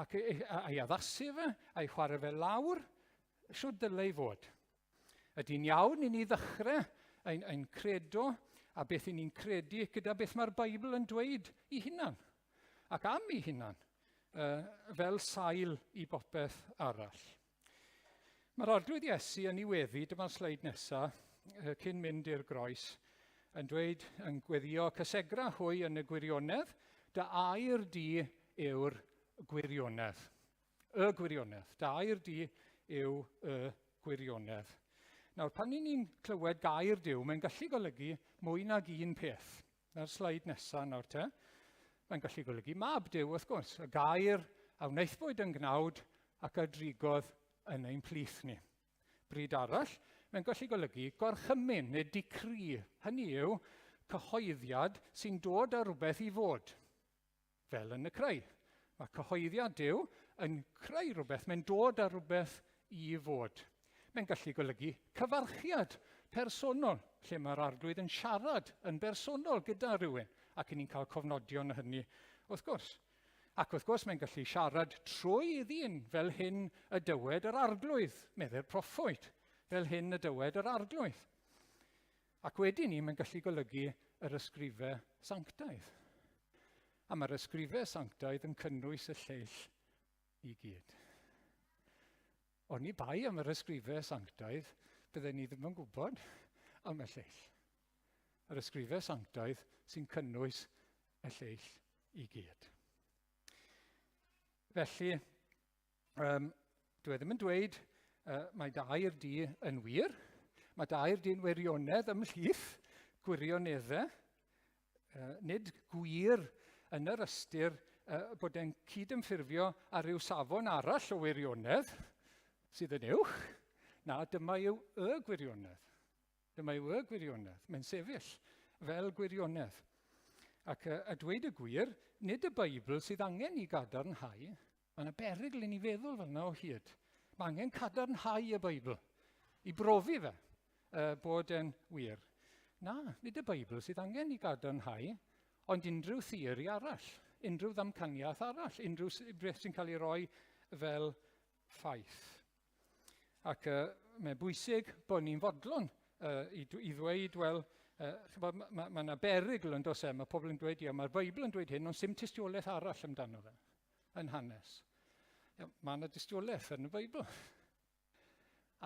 ac a'i addasu fe, a'i chwarae fe lawr, shwt dyle i fod? Ydy'n iawn i ni ddechrau ein, ein credo a beth i ni'n credu gyda beth mae'r Beibl yn dweud i hunan ac am i hunan uh, fel sail i bopeth arall. Mae'r Arglwydd Iesu yn ei weddi, dyma'r sleid nesaf, cyn mynd i'r groes, yn dweud, yn gweddio cysegra hwy yn y gwirionedd, dy air di yw'r gwirionedd. Y gwirionedd. Dy air di yw y gwirionedd. Nawr, pan ni'n ni'n clywed gair Duw, mae'n gallu golygu mwy nag un peth. Na'r sleid nesaf nawr te. Mae'n gallu golygu mab Duw, wrth gwrs, y gair a wnaethpwyd yn gnawd ac a drigodd yn ein plith ni. Bryd arall, mae'n gallu golygu gorchymyn neu dicri, hynny yw, cyhoeddiad sy'n dod â rhywbeth i fod. Fel yn y creu. Mae cyhoeddiad Duw yn creu rhywbeth, mae'n dod â rhywbeth i fod. Mae'n gallu golygu cyfarchiad personol, lle mae'r arglwydd yn siarad yn bersonol gyda rhywun, ac ni'n cael cofnodion o hynny, wrth gwrs. Ac wrth gwrs mae'n gallu siarad trwy ei ddyn, fel hyn y dywed yr arglwydd, meddai'r proffwyd, fel hyn y dywed yr arglwydd. Ac wedyn ni, mae'n gallu golygu yr ysgrifau sanctaidd. A mae'r ysgrifau sanctaidd yn cynnwys y lleill i gyd. Oni bai am yr ysgrifau sanctaidd, bydden ni ddim yn gwybod am y lleill. Yr ysgrifau sanctaidd sy'n cynnwys y lleill i gyd. Felly, Um, dwi e ddim yn dweud uh, mae dy air di yn wir. Mae dy air di'n wirionedd ymhlith gwirioneddau. Uh, nid gwir yn yr ystyr uh, bod e'n cydymffurfio ar ryw safon arall o wirionedd sydd yn uwch. Na, dyma yw y gwirionedd. Dyma yw y gwirionedd. Mae'n sefyll fel gwirionedd. Ac a dweud y gwir, nid y Beibl sydd angen i gadarnhau. Mae yna berygl i ni feddwl fel yna o hyd. Mae angen cadarnhau y Beibl i brofi fe uh, bod e'n wir. Na, nid y Beibl sydd angen i gadarnhau, ond unrhyw theori arall, unrhyw ddamcaniaeth arall, unrhyw beth sy'n cael ei roi fel ffaith. Ac uh, mae'n bwysig bod ni'n fodlon uh, i, i ddweud, wel, uh, mae ma, ma yna berygl yn dos e, mae pobl yn dweud, ia, mae'r Beibl yn dweud hyn, ond sim tystiolaeth arall amdano fe yn hanes. Ia, mae yna dystiolaeth yn y Beibl.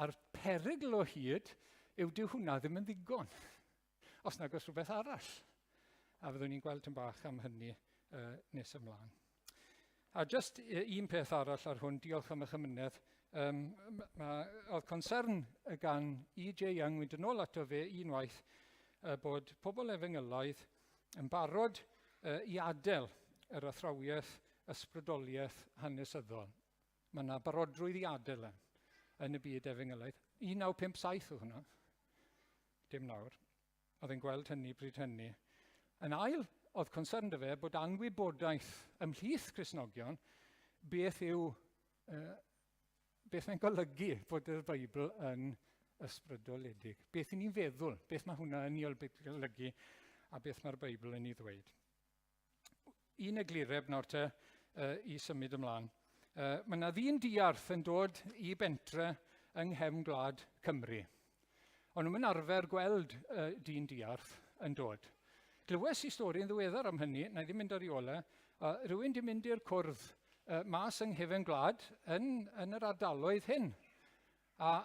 A'r perygl o hyd yw dyw hwnna ddim yn ddigon, os nag oes rhywbeth arall. A fyddwn ni'n gweld yn bach am hynny uh, nes ymlaen. A jyst un peth arall ar hwn, diolch am eich ymynedd. Um, ma, oedd concern gan E.J. Young, mynd yn ôl ato fe unwaith, uh, bod pobl efengylaidd yn barod uh, i adael yr athrawiaeth ysbrydoliaeth hanesyddol. Mae yna barodrwydd i adael e yn y byd efengylaidd. 1957 oedd hwnna, dim nawr. Oedd e'n gweld hynny bryd hynny. Yn ail, oedd concern 'da fe bod anwybodaeth ymhlith Cristnogion beth yw, beth mae'n golygu bod y Beibl yn ysbrydoledig. Beth i ni'n feddwl, beth mae hwnna yn ei olygu a beth mae'r Beibl yn ei ddweud. Un eglureb nawr te i symud ymlaen. Mae yna ddyn diarth yn dod i bentre yng nghefn gwlad Cymru. O'n nhw'n mynd arfer gweld dyn diarth yn dod. Glywes i stori yn ddiweddar am hynny, na i ddim mynd ar ei ôl e. Rhywun di mynd i'r cwrdd mas yng nghefn gwlad yn, yn yr ardaloedd hyn. A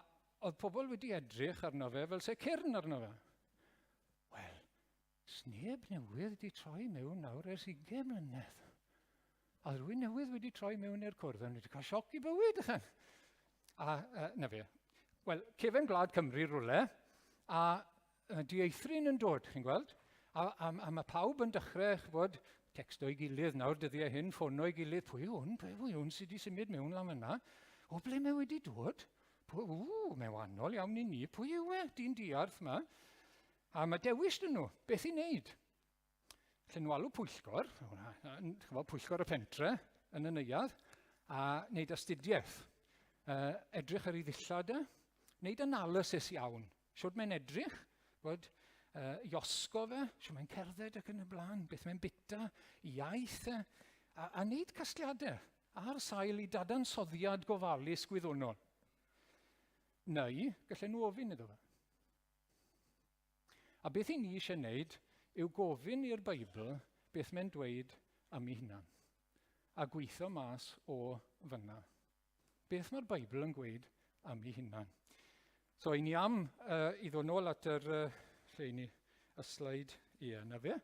oedd pobl wedi edrych arno fe fel se cyrn arno fe. Wel, Sneb newydd wedi troi mewn nawr ers 20 mlynedd. A rhywun newydd wedi troi mewn i'r cwrdd, a wedi cael sioc i bywyd, ychan. A na fe. Wel, cefen gwlad Cymru rhywle, a dieithryn yn dod, chi'n gweld? A, a, a mae pawb yn dechrau, chybod, texto'i gilydd nawr, dyddiau hyn, ffono'i gilydd, pwy yw hwn, pwy yw hwn sydd wedi symud mewn lan fyna? O, ble mae wedi dod? Pwy, ww, mae'n wahanol iawn i ni. Pwy yw e, dyn diarth yma? A mae dewis dyn nhw, beth i wneud. Allen nhw alw pwyllgor, chymod, pwyllgor y pentre yn y neuadd, a wneud astudiaeth. Uh, edrych ar ei ddillad e, wneud analysis iawn. Siwr mae'n edrych, bod uh, iosgo fe, siwr mae'n cerdded ac yn y blaen, beth mae'n bita, iaith e, a, a wneud casgliadau ar sail i dadansoddiad gofalus gwyddonol. Neu, gallen nhw ofyn iddo fe. A beth i ni eisiau wneud yw gofyn i'r Beibl beth mae'n dweud am ei hunan, a gweithio mas o fyna. Beth mae'r Beibl yn gweud am ei hunan? So, i ni am uh, i ddod nôl at yr, uh, lle i ni, y sleid, ie, yeah, na fe,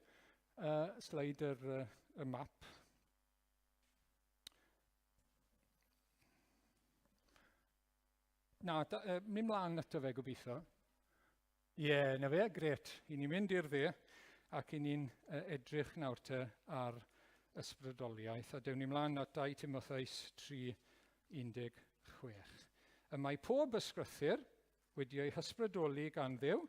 uh, sleid yr, uh, y map. Na, da, uh, mynd mlaen ato fe gobeithio. Ie, yeah, na fe, gret. I ni'n mynd i'r dde ac i ni'n uh, edrych nawr te ar ysbrydoliaeth. A dewn ni mlaen at 2 Timotheus 3.16. Y mae pob ysgrythyr wedi ei hysbrydoli gan Dduw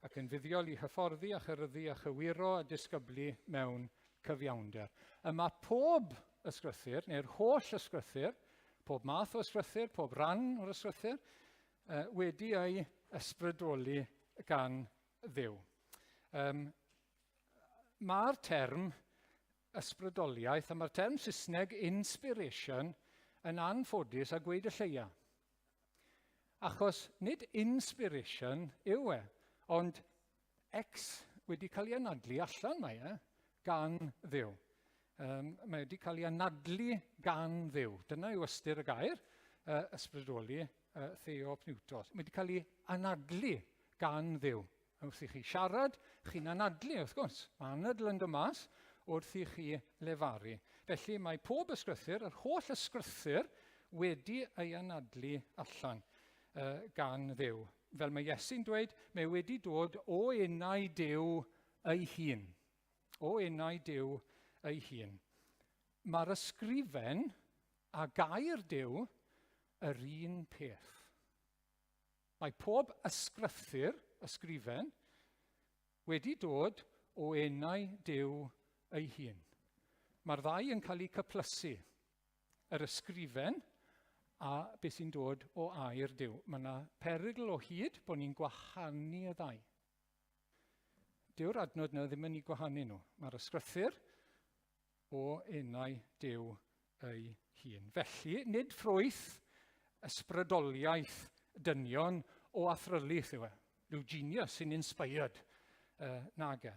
ac yn fuddiol i hyfforddi a chyryddu a chywiro a disgyblu mewn cyfiawnder. Y mae pob ysgrythyr, neu'r holl ysgrythyr, pob math o ysgrythyr, pob rhan o'r ysgrythyr, wedi ei ysbrydoli gan Dduw. Um, mae'r term ysbrydoliaeth, a mae'r term Saesneg inspiration yn anffodus a gweud y lleia. Achos nid inspiration yw e, ond ex wedi cael ei anadlu allan mae e, gan Dduw. Um, mae wedi cael ei anadlu gan Dduw. Dyna yw ystyr y gair, uh, ysbrydoli, uh, theopneutos. Mae wedi cael ei anadlu gan Dduw. Wrth i chi siarad, chi'n anadlu, wrth gwrs. Mae anadl yn dod mas wrth i chi lefaru. Felly mae pob ysgrythyr, yr holl ysgrythyr, wedi ei anadlu allan uh, gan Dduw. Fel mae Iesu'n dweud, mae wedi dod o enau Duw ei hun. O enau Duw ei hun. Mae'r ysgrifen a gair Duw yr un peth. Mae pob ysgrythyr, ysgrifen, wedi dod o enau Duw ei hun. Mae'r ddau yn cael eu cyplysu. Yr ysgrifen a beth sy'n dod o air Duw. Mae yna perygl o hyd bod ni'n gwahanu y ddau. Dyw'r adnod yna ddim yn eu gwahanu nhw. Mae'r ysgrythyr o enau Duw ei hun. Felly, nid ffrwyth ysbrydoliaeth dynion o athrylith yw e. Rhyw genius sy'n inspired, uh, nag e.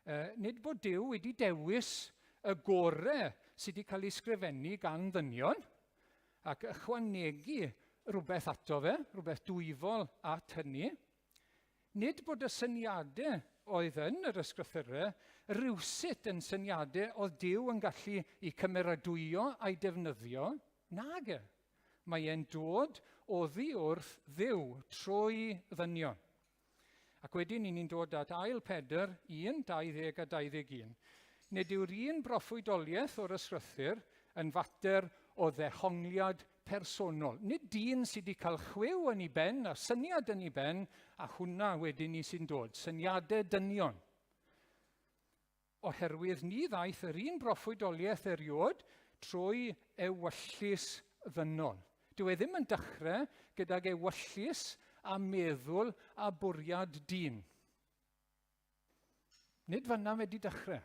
Uh, nid bod Duw wedi dewis y gore sydd wedi cael ei sgrifennu gan ddynion ac ychwanegu rhywbeth ato fe, rhywbeth dwyfol at hynny. Nid bod y syniadau oedd yn yr ysgrythurau rywsut yn syniadau oedd Duw yn gallu eu cymeradwyo a'i defnyddio, nag e. Mae e'n dod oddi wrth Dduw trwy ddynion. Ac wedyn ni'n dod at ail Pedr 1, 20 a 21. Nid yw'r un broffwydoliaeth o'r ysgrythur yn fater o ddehongliad personol. Nid dyn sydd wedi cael chwiw yn ei ben a syniad yn ei ben, a hwnna wedyn ni sy'n dod. Syniadau dynion. Oherwydd ni ddaeth yr un broffwydoliaeth erioed trwy ewyllys ddynol. Dyw e ddim yn dechrau gydag ewyllys a meddwl a bwriad dyn. Nid fanna mae wedi dechrau.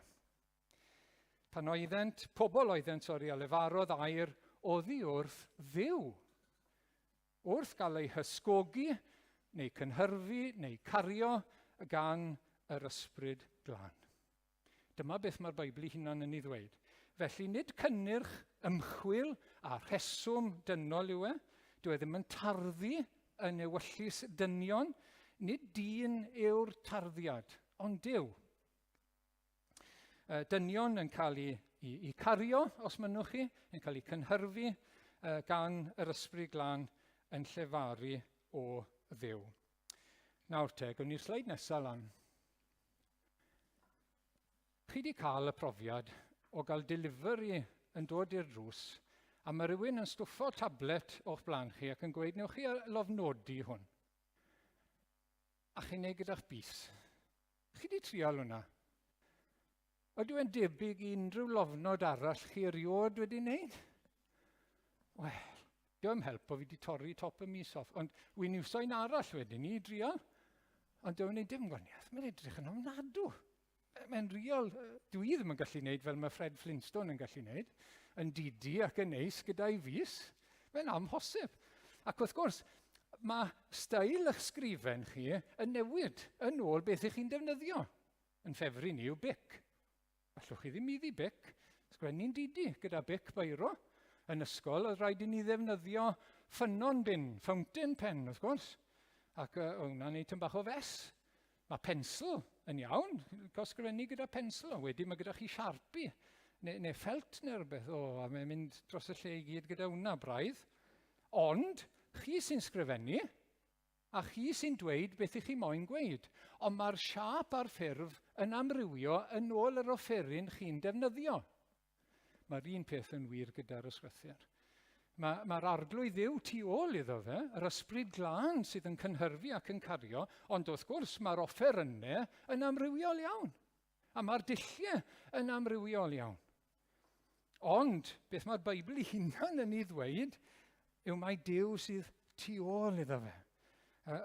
Pan oeddent, pobl oeddent, sori, a lefarodd air oddi wrth Dduw. Wrth gael eu hysgogi, neu cynhyrfu, neu cario gan yr Ysbryd Glân. Dyma beth mae'r Beibl ei hunan yn ei ddweud. Felly nid cynnyrch ymchwil a rheswm dynol yw e, dyw e ddim yn tarddu yn ewyllys dynion, nid dyn yw'r tarddiad, ond Duw. Dynion yn cael eu, i, i cario, os mynnwch chi, yn cael eu cynhyrfu gan yr Ysbryd Glân yn llefaru o Dduw. Nawr te, gwn ni'r sleid nesaf lan. Chi wedi cael y profiad o gael delivery yn dod i'r drws a mae rhywun yn stwffo tablet o'ch blaen chi ac yn gweud, newch chi lofnodi hwn. A chi'n neud gyda'ch bys. Chi 'di trial hwnna? Ydyw e'n debyg i unrhyw lofnod arall chi erioed wedi wneud? Wel, diolch help bod fi wedi torri top y mis off, ond wy'n iwso un arall wedyn ni i drial. Ond dyw'n gwneud dim gwaniaeth, mae'n edrych yn ofnadw. Mae'n real, dwi ddim yn gallu gwneud fel mae Fred Flintstone yn gallu gwneud, yn didi ac yn neis gyda'i fus. Mae'n amhosib. Ac wrth gwrs, mae steil eich sgrifen chi yn newid yn ôl beth ych chi'n defnyddio. Yn ffefryn i yw Bic. Allwch chi ddim iddi Bic. Sgwennu'n didi gyda Bic Beiro. Yn ysgol, oedd rhaid i ni ddefnyddio ffynnon bin, fountain pen, wrth gwrs. Ac oedd hwnna'n neud tyn bach o fes. Mae pensel yn iawn, cael sgrifennu gyda pensel, ond wedyn mae gyda chi Sharpie neu, neu ffelt neu rhywbeth. O, a mae'n mynd dros y lle i gyd gyda hwnna braidd. Ond, chi sy'n sgrifennu, a chi sy'n dweud beth i chi moyn gweud. Ond mae'r siâp a'r ffurf yn amrywio yn ôl yr offeryn chi'n defnyddio. Mae'r un peth yn wir gyda'r ysgrythur. Mae'r mae arglwydd Dduw tu ôl iddo fe, yr ysbryd glân sydd yn cynhyrfu ac yn cario, ond wrth gwrs mae'r offerynnau yn amrywiol iawn. A mae'r dulliau yn amrywiol iawn. Ond beth mae'r Beibl ei hunan yn ei ddweud yw mai Duw sydd tu ôl iddo fe.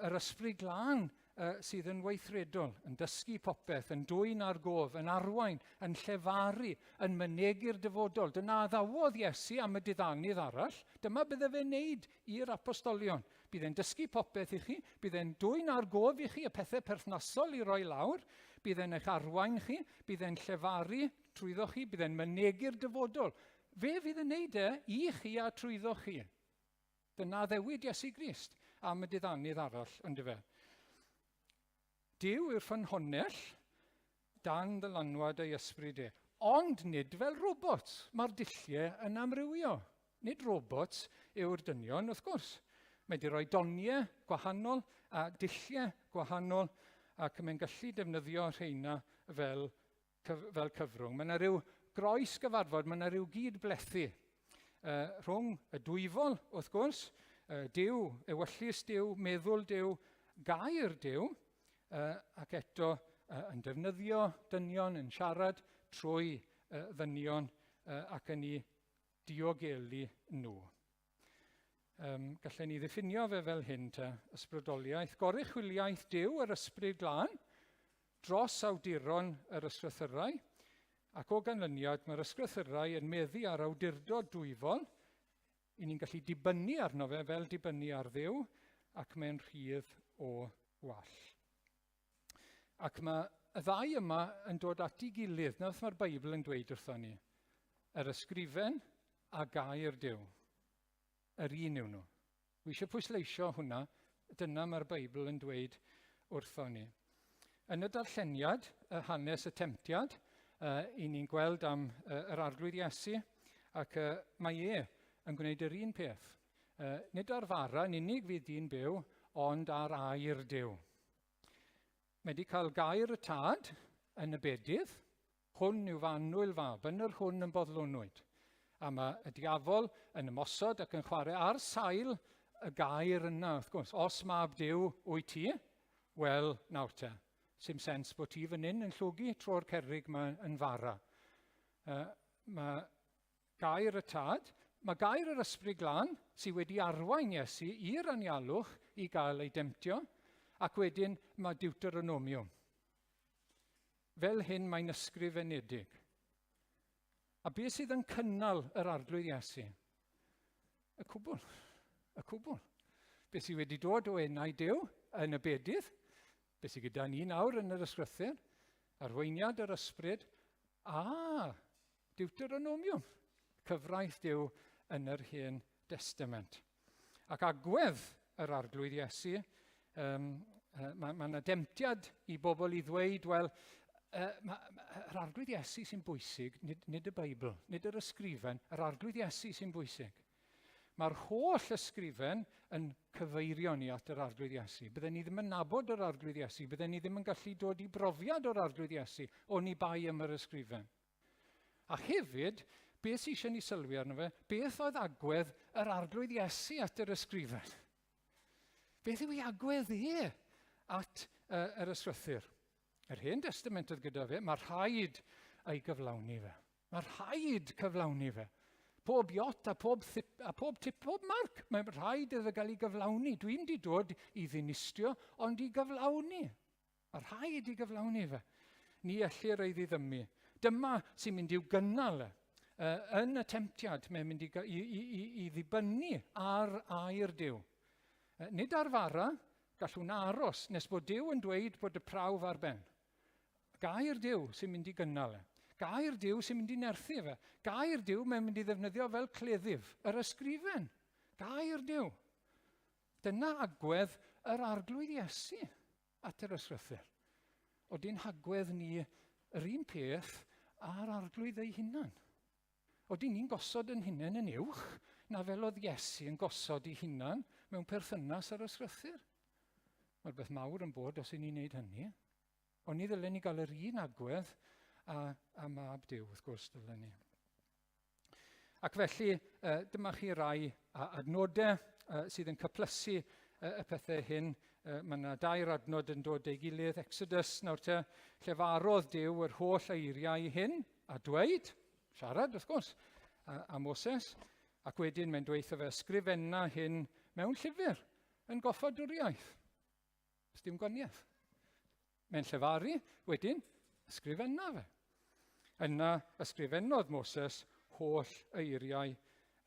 Yr ysbryd glân sydd yn weithredol, yn dysgu popeth, yn dwyn ar gof, yn arwain, yn llefaru, yn mynegi'r dyfodol. Dyna addawodd Iesu am y diddanydd arall. Dyma bydde fe'n neud i'r apostolion. Bydd e'n dysgu popeth i chi, bydd e'n dwyn ar gof i chi y pethau perthnasol i roi lawr, bydd e'n eich arwain chi, bydd e'n llefaru trwyddo chi, bydd e'n mynegi'r dyfodol. Fe fydd yn neud e i chi a trwyddo chi. Dyna addewid Iesu Grist am y diddanydd arall, yndyfe? Duw yw'r ffynhonnell dan ddylanwad ei ysbryd e. Ond nid fel robots. Mae'r dulliau yn amrywio. Nid robots yw'r dynion, wrth gwrs. Mae wedi rhoi doniau gwahanol a dulliau gwahanol ac mae'n gallu defnyddio rheina fel fel cyfrwng. Mae yna rhyw groes gyfarfod, mae yna rhyw gyd-blethu rhwng y dwyfol, wrth gwrs, Duw, ewyllys Duw, meddwl Duw, gair Duw, ac eto yn defnyddio dynion, yn siarad trwy ddynion ac yn ei diogelu nhw. Um, gallen ni ddiffinio fe fel hyn te, ysbrydoliaeth, goruchwyliaeth Duw yr ysbryd glân, dros awduron yr ysgrythyrau, ac o ganlyniad mae'r ysgrythyrau yn meddu ar awdurdod dwyfol, i ni'n gallu dibynnu arno fe fel dibynnu ar Dduw, ac mae'n rhydd o wall. Ac mae y ddau yma yn dod at ei gilydd. Na beth mae'r Beibl yn dweud wrthon ni. Yr ysgrifen a gair Duw. Yr un yw nhw. Wi eisiau pwysleisio hwnna. Dyna mae'r Beibl yn dweud wrthon ni. Yn y darlleniad, y hanes y temtiad, uh, i ni'n gweld am uh, yr Arglwydd Iesu, ac uh, mae e yn gwneud yr un peth. Uh, nid ar fara yn unig fydd dyn byw, ond ar air Duw. Mae wedi cael gair y tad yn y bedydd, hwn yw fy annwyl fab, yn yr hwn yn boddlonwyd. A mae y diafol yn ymosod ac yn chwarae ar sail y gair yna, wrth gwrs. Os mab Duw wyt ti, wel, nawr te. Sim sens bod ti fan hyn yn llwgu tro'r cerrig ma yn fara. Mae gair y Tad, mae gair yr Ysbryd Glân sydd wedi arwain Iesu i'r anialwch i gael ei demtio, ac wedyn mae Deuteronomium. Fel hyn mae'n ysgrifenedig. A beth sydd yn cynnal yr Arglwydd Iesu? Y cwbl. Y cwbl. Beth sydd wedi dod o enau Duw yn y bedydd, beth sydd gyda ni nawr yn yr ysgrythur, arweiniad yr ysbryd, a Deuteronomium, cyfraith Duw yn yr Hen Destament. Ac agwedd yr Arglwydd Iesu, um, mae yna ma demtiad i bobl i ddweud, wel, uh, ma, ma, yr Arglwydd Iesu sy'n bwysig, nid, nid y Beibl, nid yr ysgrifen, yr Arglwydd Iesu sy'n bwysig. Mae'r holl ysgrifen yn cyfeirio ni at yr Arglwydd Iesu. Bydden ni ddim yn nabod yr Arglwydd Iesu, bydden ni ddim yn gallu dod i brofiad o'r Arglwydd Iesu, oni bai am yr ysgrifen. A hefyd, beth sydd eisiau ni sylwi arno fe, beth oedd agwedd yr Arglwydd Iesu at yr ysgrifen? Beth yw ei agwedd e at yr ysgrythur? Yr Hen Testament oedd gyda fe, mae rhaid ei gyflawni fe. Mae rhaid cyflawni fe. Pob iot a pob, thip, a pob tip, pob marc, mae'n rhaid iddo gael ei gyflawni. Dwi'n di dod i ddinistrio, ond i gyflawni. Mae rhaid i gyflawni fe. Ni ellir ei ddiddymu. Dyma sy'n mynd i'w gynnal e. Yn y temtiad, mae'n mynd i, i, i, i ddibynnu ar air Duw. Nid ar fara, gallwn aros nes bod Duw yn dweud bod y prawf ar ben. Gair Duw sy'n mynd i gynnal e. Gair Duw sy'n mynd i nerthu fe. Gair Duw mae'n mynd i ddefnyddio fel cleddyf, yr ysgrifen. Gair Duw. Dyna agwedd yr Arglwydd Iesu at yr ysgrythur. Oeddi'n hagwedd ni yr un peth â'r Arglwydd ei hunan? Oeddi ni'n gosod yn hunain yn uwch na fel oedd Iesu yn gosod ei hunan mewn perthynas â'r ysgrythur? Mae rhywbeth mawr yn bod os y'n ni'n neud hynny. Ond ni ddylen ni gael yr un agwedd a, a mab Duw, wrth gwrs, dylen ni. Ac felly, dyma chi rai adnodau sydd yn cyplysu y pethau hyn. Mae yna dair adnod yn dod ei gilydd. Exodus, nawr te, llefarodd Duw yr holl eiriau hyn a dweud, siarad wrth gwrs, a Moses, ac wedyn mae'n dweud fe ysgrifenna hyn mewn llyfr yn goffadwriaeth. Os dim gwaniaeth. Mae'n llefaru, wedyn, ysgrifenna fe. Yna ysgrifennodd Moses holl eiriau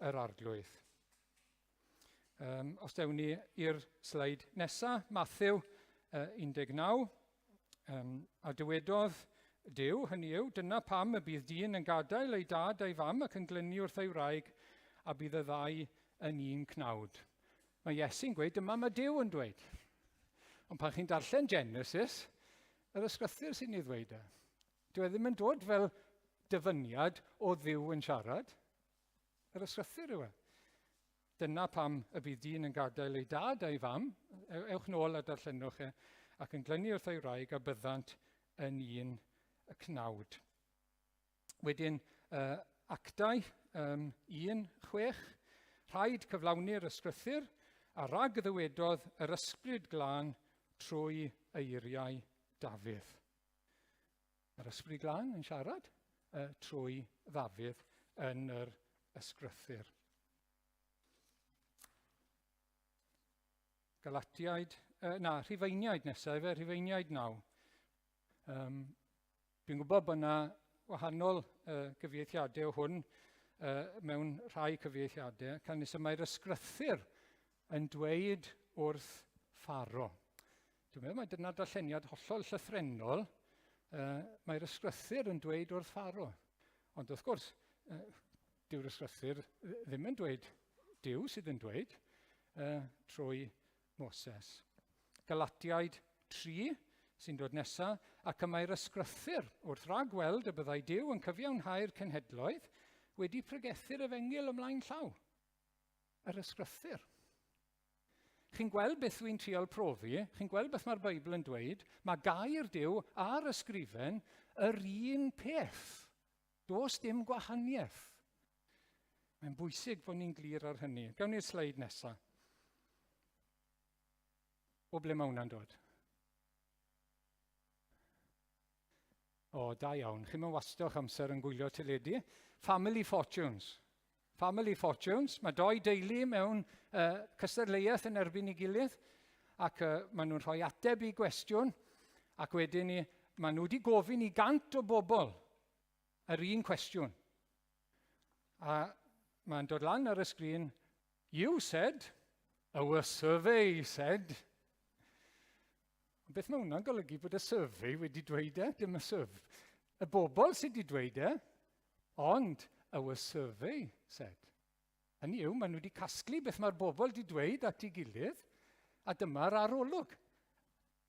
yr arglwydd. Um, os dewn ni i'r sleid nesaf, Matthew uh, 19, um, a dywedodd Duw, hynny yw, dyna pam y bydd dyn yn gadael ei dad a'i fam ac yn glynu wrth ei wraig, a bydd y ddau yn un cnawd. Mae Iesu'n gweud, dyma mae Duw yn dweud. Ond pan chi'n darllen Genesis, yr ysgrythur sy'n ei ddweud e. Dyw e ddim yn dod fel dyfyniad o Dduw yn siarad. Yr ysgrythur yw e. Dyna pam y bydd dyn yn gadael ei dad a'i fam, e, ewch nôl a darllenwch e, ac yn glynu wrth ei wraig a byddant yn un y cnawd. Wedyn, uh, Actau um, 1, 6, rhaid cyflawni'r ysgrythur a rag ddywedodd yr ysbryd glân trwy eiriau Dafydd. Mae'r ysbryd glân yn siarad uh, trwy Ddafydd yn yr ysgrythur. Galatiaid, uh, na, Rhufeiniaid nesaf, efe, Rhufeiniaid 9. Um, Dwi'n gwybod bod yna wahanol uh, gyfieithiadau o hwn uh, mewn rhai cyfieithiadau, canys y mae'r ysgrythur yn dweud wrth Pharo. Dwi'n meddwl mai dyna darlleniad hollol llythrennol, uh, mae'r ysgrythur yn dweud wrth Pharo. Ond wrth gwrs, uh, dyw'r ysgrythur ddim yn dweud Duw sydd yn dweud uh, trwy Moses. Galatiaid 3 sy'n dod nesaf, ac y mae'r ysgrythur wrth ragweld y byddai Duw yn cyfiawnhau'r cenhedloedd wedi pregethu'r efengyl ymlaen llaw. Yr ysgrythur. Chi'n gweld beth dwi'n trial profi, chi'n gweld beth mae'r Beibl yn dweud, mae gair Duw a'r ysgrifen yr un peth. Does dim gwahaniaeth. Mae'n bwysig bod ni'n glir ar hynny. Gawn ni'r sleid nesaf. O ble mae hwnna'n dod? O, da iawn. Chi'n mynd wasto'ch amser yn gwylio teledu. Family Fortunes. Family Fortunes. Mae doi deulu mewn cystadleuaeth yn erbyn ei gilydd ac maen nhw'n rhoi ateb i gwestiwn ac wedyn ni, maen nhw wedi gofyn i 100 o bobl yr un cwestiwn. A mae'n dod lan ar y sgrin, "You said, our survey said." Ond beth mae hwnna'n golygu? Bod y survey wedi dweud e? Dim y survey. Y bobl sydd wedi dweud e, ond "our survey said". Hynny yw, maen nhw wedi casglu beth mae'r bobl wedi dweud at ei gilydd, a dyma'r arolwg.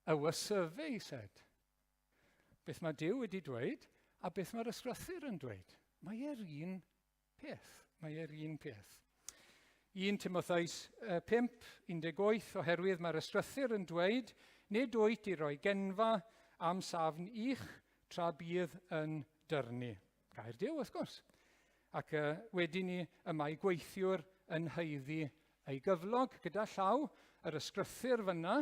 "Our survey said." Beth mae Duw wedi dweud, a beth mae'r ysgrythur yn dweud. Mae e'r un peth. Mae e'r un peth. 1 Timotheus 5, 18, oherwydd mae'r ysgrythur yn dweud, "Nid wyt i roi genfa am safn ych tra bydd yn dyrnu." Gair Duw, wrth gwrs. Ac wedyn ni, y mae gweithiwr yn haeddu ei gyflog. Gyda llaw, yr ysgrythur fyna,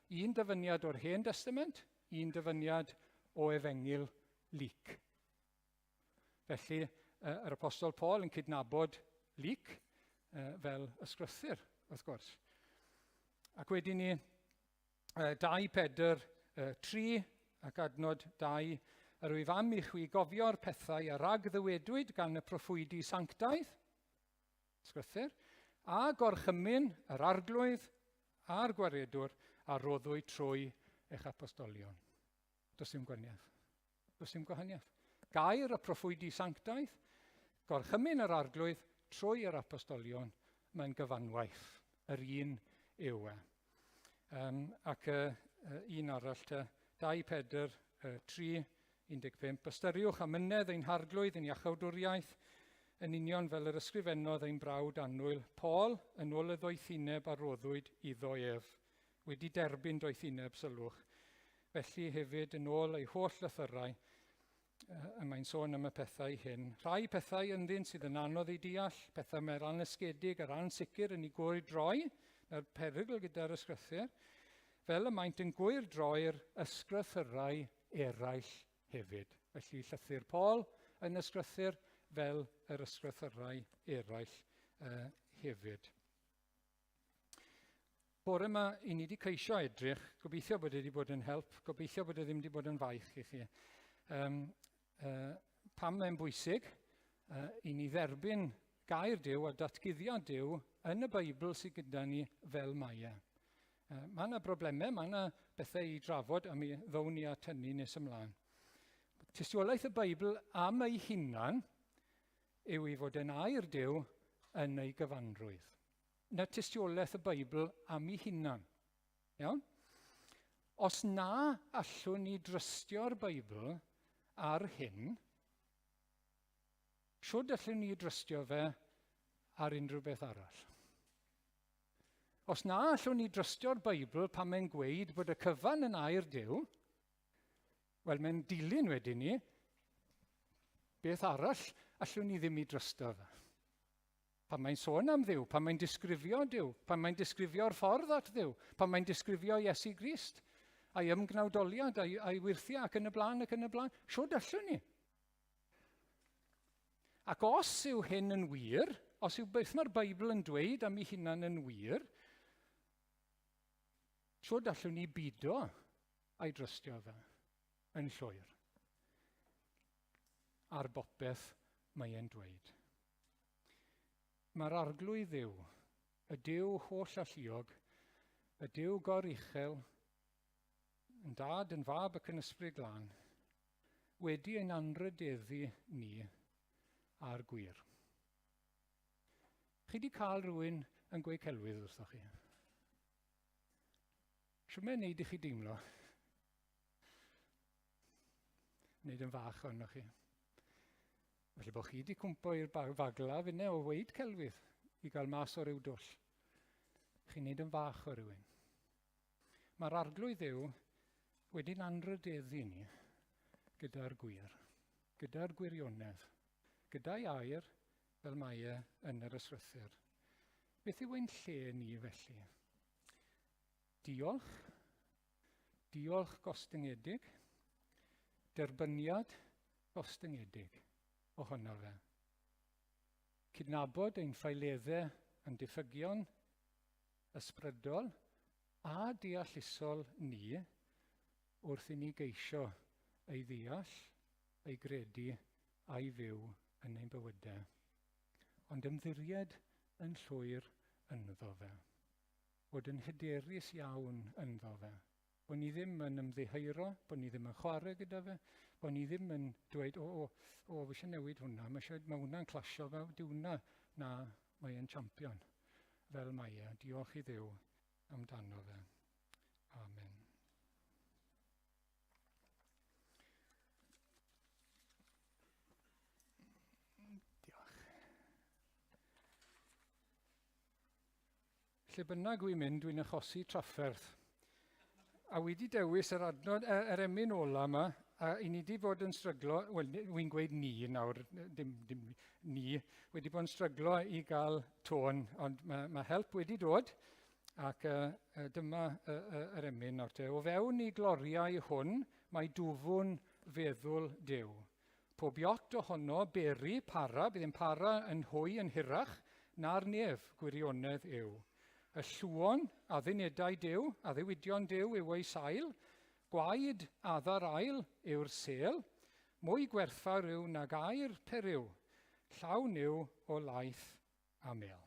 un dyfyniad o'r Hen Testament, un dyfyniad o Efengyl Luc. Felly, yr Apostol Paul yn cydnabod Luc fel ysgrythur, wrth gwrs. Ac wedyn ni, 2 Pedr 3 ac adnod 2, "Yr wyf am i chwi gofio'r pethau a rag ddywedwyd gan y proffwydi sanctaidd", ysgrythur, "a gorchymyn yr Arglwydd a'r Gwaredwr a roddwyd trwy eich apostolion." Does dim gwahaniaeth. Does dim gwahaniaeth. Gair y proffwydi sanctaidd, gorchymyn yr Arglwydd trwy yr apostolion, mae'n gyfanwaith. Yr un yw e. Ac un arall te, 2 Pedr 3, 15. "Ystyriwch amynedd ein Harglwydd yn iachawdwriaeth, yn union fel yr ysgrifennodd ein brawd annwyl Paul yn ôl y ddoethineb a roddwyd iddo ef." Wedi derbyn doethineb, sylwch. Felly hefyd yn ôl ei holl lythyrau, y mae'n sôn am y pethau hyn. Rhai pethau ynddynt sydd yn anodd eu deall, pethau mae'r annysgedig a'r ansicr yn ei gwyrdroi, na'r perygl gyda'r ysgrythur, fel y maent yn gwyrdroi'r ysgrythyrau eraill hefyd. Felly llythyr Paul yn ysgrythur fel yr ysgrythyrau eraill hefyd. Bore yma, i ni wedi ceisio edrych, gobeithio bod e wedi bod yn help, gobeithio bod e ddim wedi bod yn faich i chi. Pam mae'n bwysig i ni dderbyn gair Duw a datguddiad Duw yn y Beibl sydd gyda ni fel mae e. Mae yna broblemau, mae yna bethau i drafod a mi ddown ni at hynny nes ymlaen. Tystiolaeth y Beibl am ei hunan yw ei fod yn air Duw yn ei gyfanrwydd. Na tystiolaeth y Beibl am ei hunan. Iawn? Os na allwn ni drystio'r Beibl ar hyn, siwd allwn ni drystio fe ar unrhyw beth arall? Os na allwn ni drystio'r Beibl pan mae'n gweud bod y cyfan yn air Duw, wel, mae'n dilyn wedyn ni, beth arall allwn ni ddim i drysto fe? Pan mae'n sôn am Dduw, pan mae'n disgrifio Duw, pan mae'n disgrifio'r ffordd at Dduw, pan mae'n disgrifio Iesu Grist, a'i ymgnawdoliad, a'i wyrthiau ac yn y blaen ac yn y blaen, siwd allwn ni? Ac os yw hyn yn wir, os yw beth mae'r Beibl yn dweud am ei hunan yn wir, siwd allwn ni bido a'i drystio fe yn llwyr ar bopeth mae e'n dweud? Mae'r Arglwydd Dduw, y Duw holl alluog, y Duw goruchel, yn Dad, yn Fab ac yn Ysbryd Glân, wedi ein anrhydeddu ni â'r gwir. Chi wedi cael rhywun yn gweud celwydd wrthoch chi? Shwt mae'n neud i chi deimlo? Wneud yn fach ohonoch chi. Felly bod chi wedi cwmpo i'r fagla finne o weid celwydd i gael mas o ryw dwll. Chi'n neud yn fach o rywun. Mae'r Arglwydd Dduw wedi'n anrhydeddu ni gyda'r gwir, gyda'r gwirionedd, gyda'i air fel mae e yn yr ysgrythur. Beth yw ein lle ni felly? Diolch. Diolch gostyngedig. Derbyniad gostyngedig ohono fe. Cydnabod ein ffaeleddau a'n diffygion ysbrydol a deallusol ni wrth i ni geisio ei ddeall, ei gredu a'i fyw yn ein bywydau. Ond ymddiried yn llwyr ynddo fe. Bod yn hyderus iawn ynddo fe. Bod ni ddim yn ymddiheuro, bod ni ddim yn chwarae gyda fe, bod ni ddim yn dweud, o, o, o, fi eisiau newid hwnna, mae, eisiau, mae hwnna'n clasio fe, di hwnna, na, mae e'n champion, fel mae e, diolch i Dduw amdano fe. Amen. Diolch. Lle bynnag wy'n mynd, dwi'n achosi trafferth. A wi wedi dewis yr adnod, yr emyn ola yma, a i ni wedi bod yn stryglo, wel, wy'n gweud ni nawr, dim, dim ni, wedi bod yn stryglo i gael tôn, ond mae, mae help wedi dod, ac uh, dyma uh, uh, yr emyn nawr te. O fewn i gloriau hwn, mae dwfwn feddwl Duw. Pob iot ohono, beri, para, bydd yn para yn hwy yn hirach na'r nef, gwirionedd yw. Y llwon, addunedau Duw, addewidion Duw yw ei sail, gwaed adda'r ail yw'r sêl, mwy gwerthfawr yw nag aur periw, llawn yw o laeth a mel.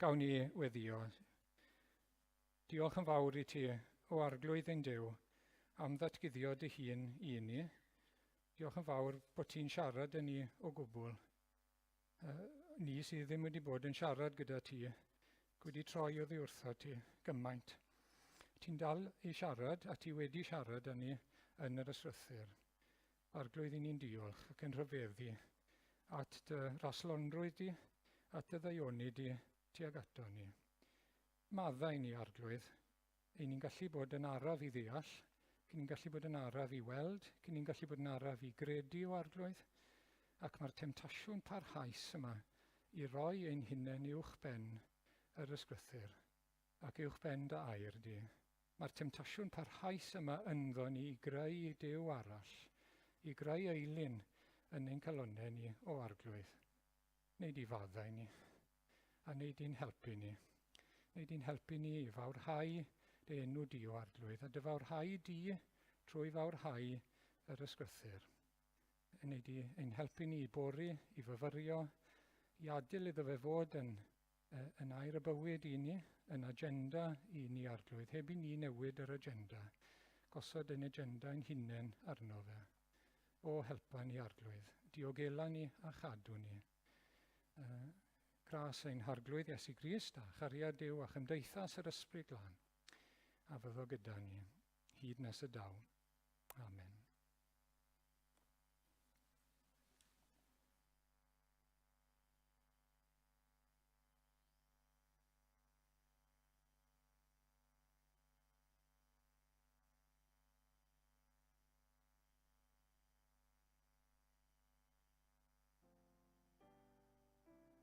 Gawn ni weddio. Diolch yn fawr i ti, o Arglwydd ein Duw, am ddatguddio dy hun i ni. Diolch yn fawr bod ti'n siarad â ni o gwbl. Ni sydd ddim wedi bod yn siarad gyda ti, wedi troi oddi wrtho ti gymaint. Ti'n dal i siarad a ti wedi siarad â ni yn yr ysrythur. Arglwydd, i ni'n diolch ac yn rhyfeddu at dy raslonrwydd di, at dy ddaioni di tuag ato ni. Maddau ni, Arglwydd, ein ni'n gallu bod yn araf i ddeall, cyn ni'n gallu bod yn araf i weld, cyn ni'n gallu bod yn araf i gredu o Arglwydd, ac mae'r temtasiwn parhaus yma i roi ein hunain uwch ben yr ysgrythur ac uwch ben dy air di. Mae'r temtasiwn parhaus yma ynddo ni i greu Duw arall, i greu eilun yn ein calonnau ni o Arglwydd. Wnei di faddau ni, a wnei di'n helpu ni. Wnei di'n helpu ni i fawrhau dy enw di o Arglwydd, a dy fawrhau di trwy fawrhau yr ysgrythur. Wnei di ein helpu ni i bori, i fyfyrio, i adael iddo fe fod yn, yn air y bywyd i ni, yn agenda i ni Arglwydd, heb i ni newid yr agenda, gosod ein agenda ein hunain arno fe. O, helpa ni, Arglwydd. Diogela ni a chadw ni. Gras ein Harglwydd Iesu Grist a chariad Duw a chymdeithas yr Ysbryd Glân a fyddo gyda ni hyd nes y daw. Amen.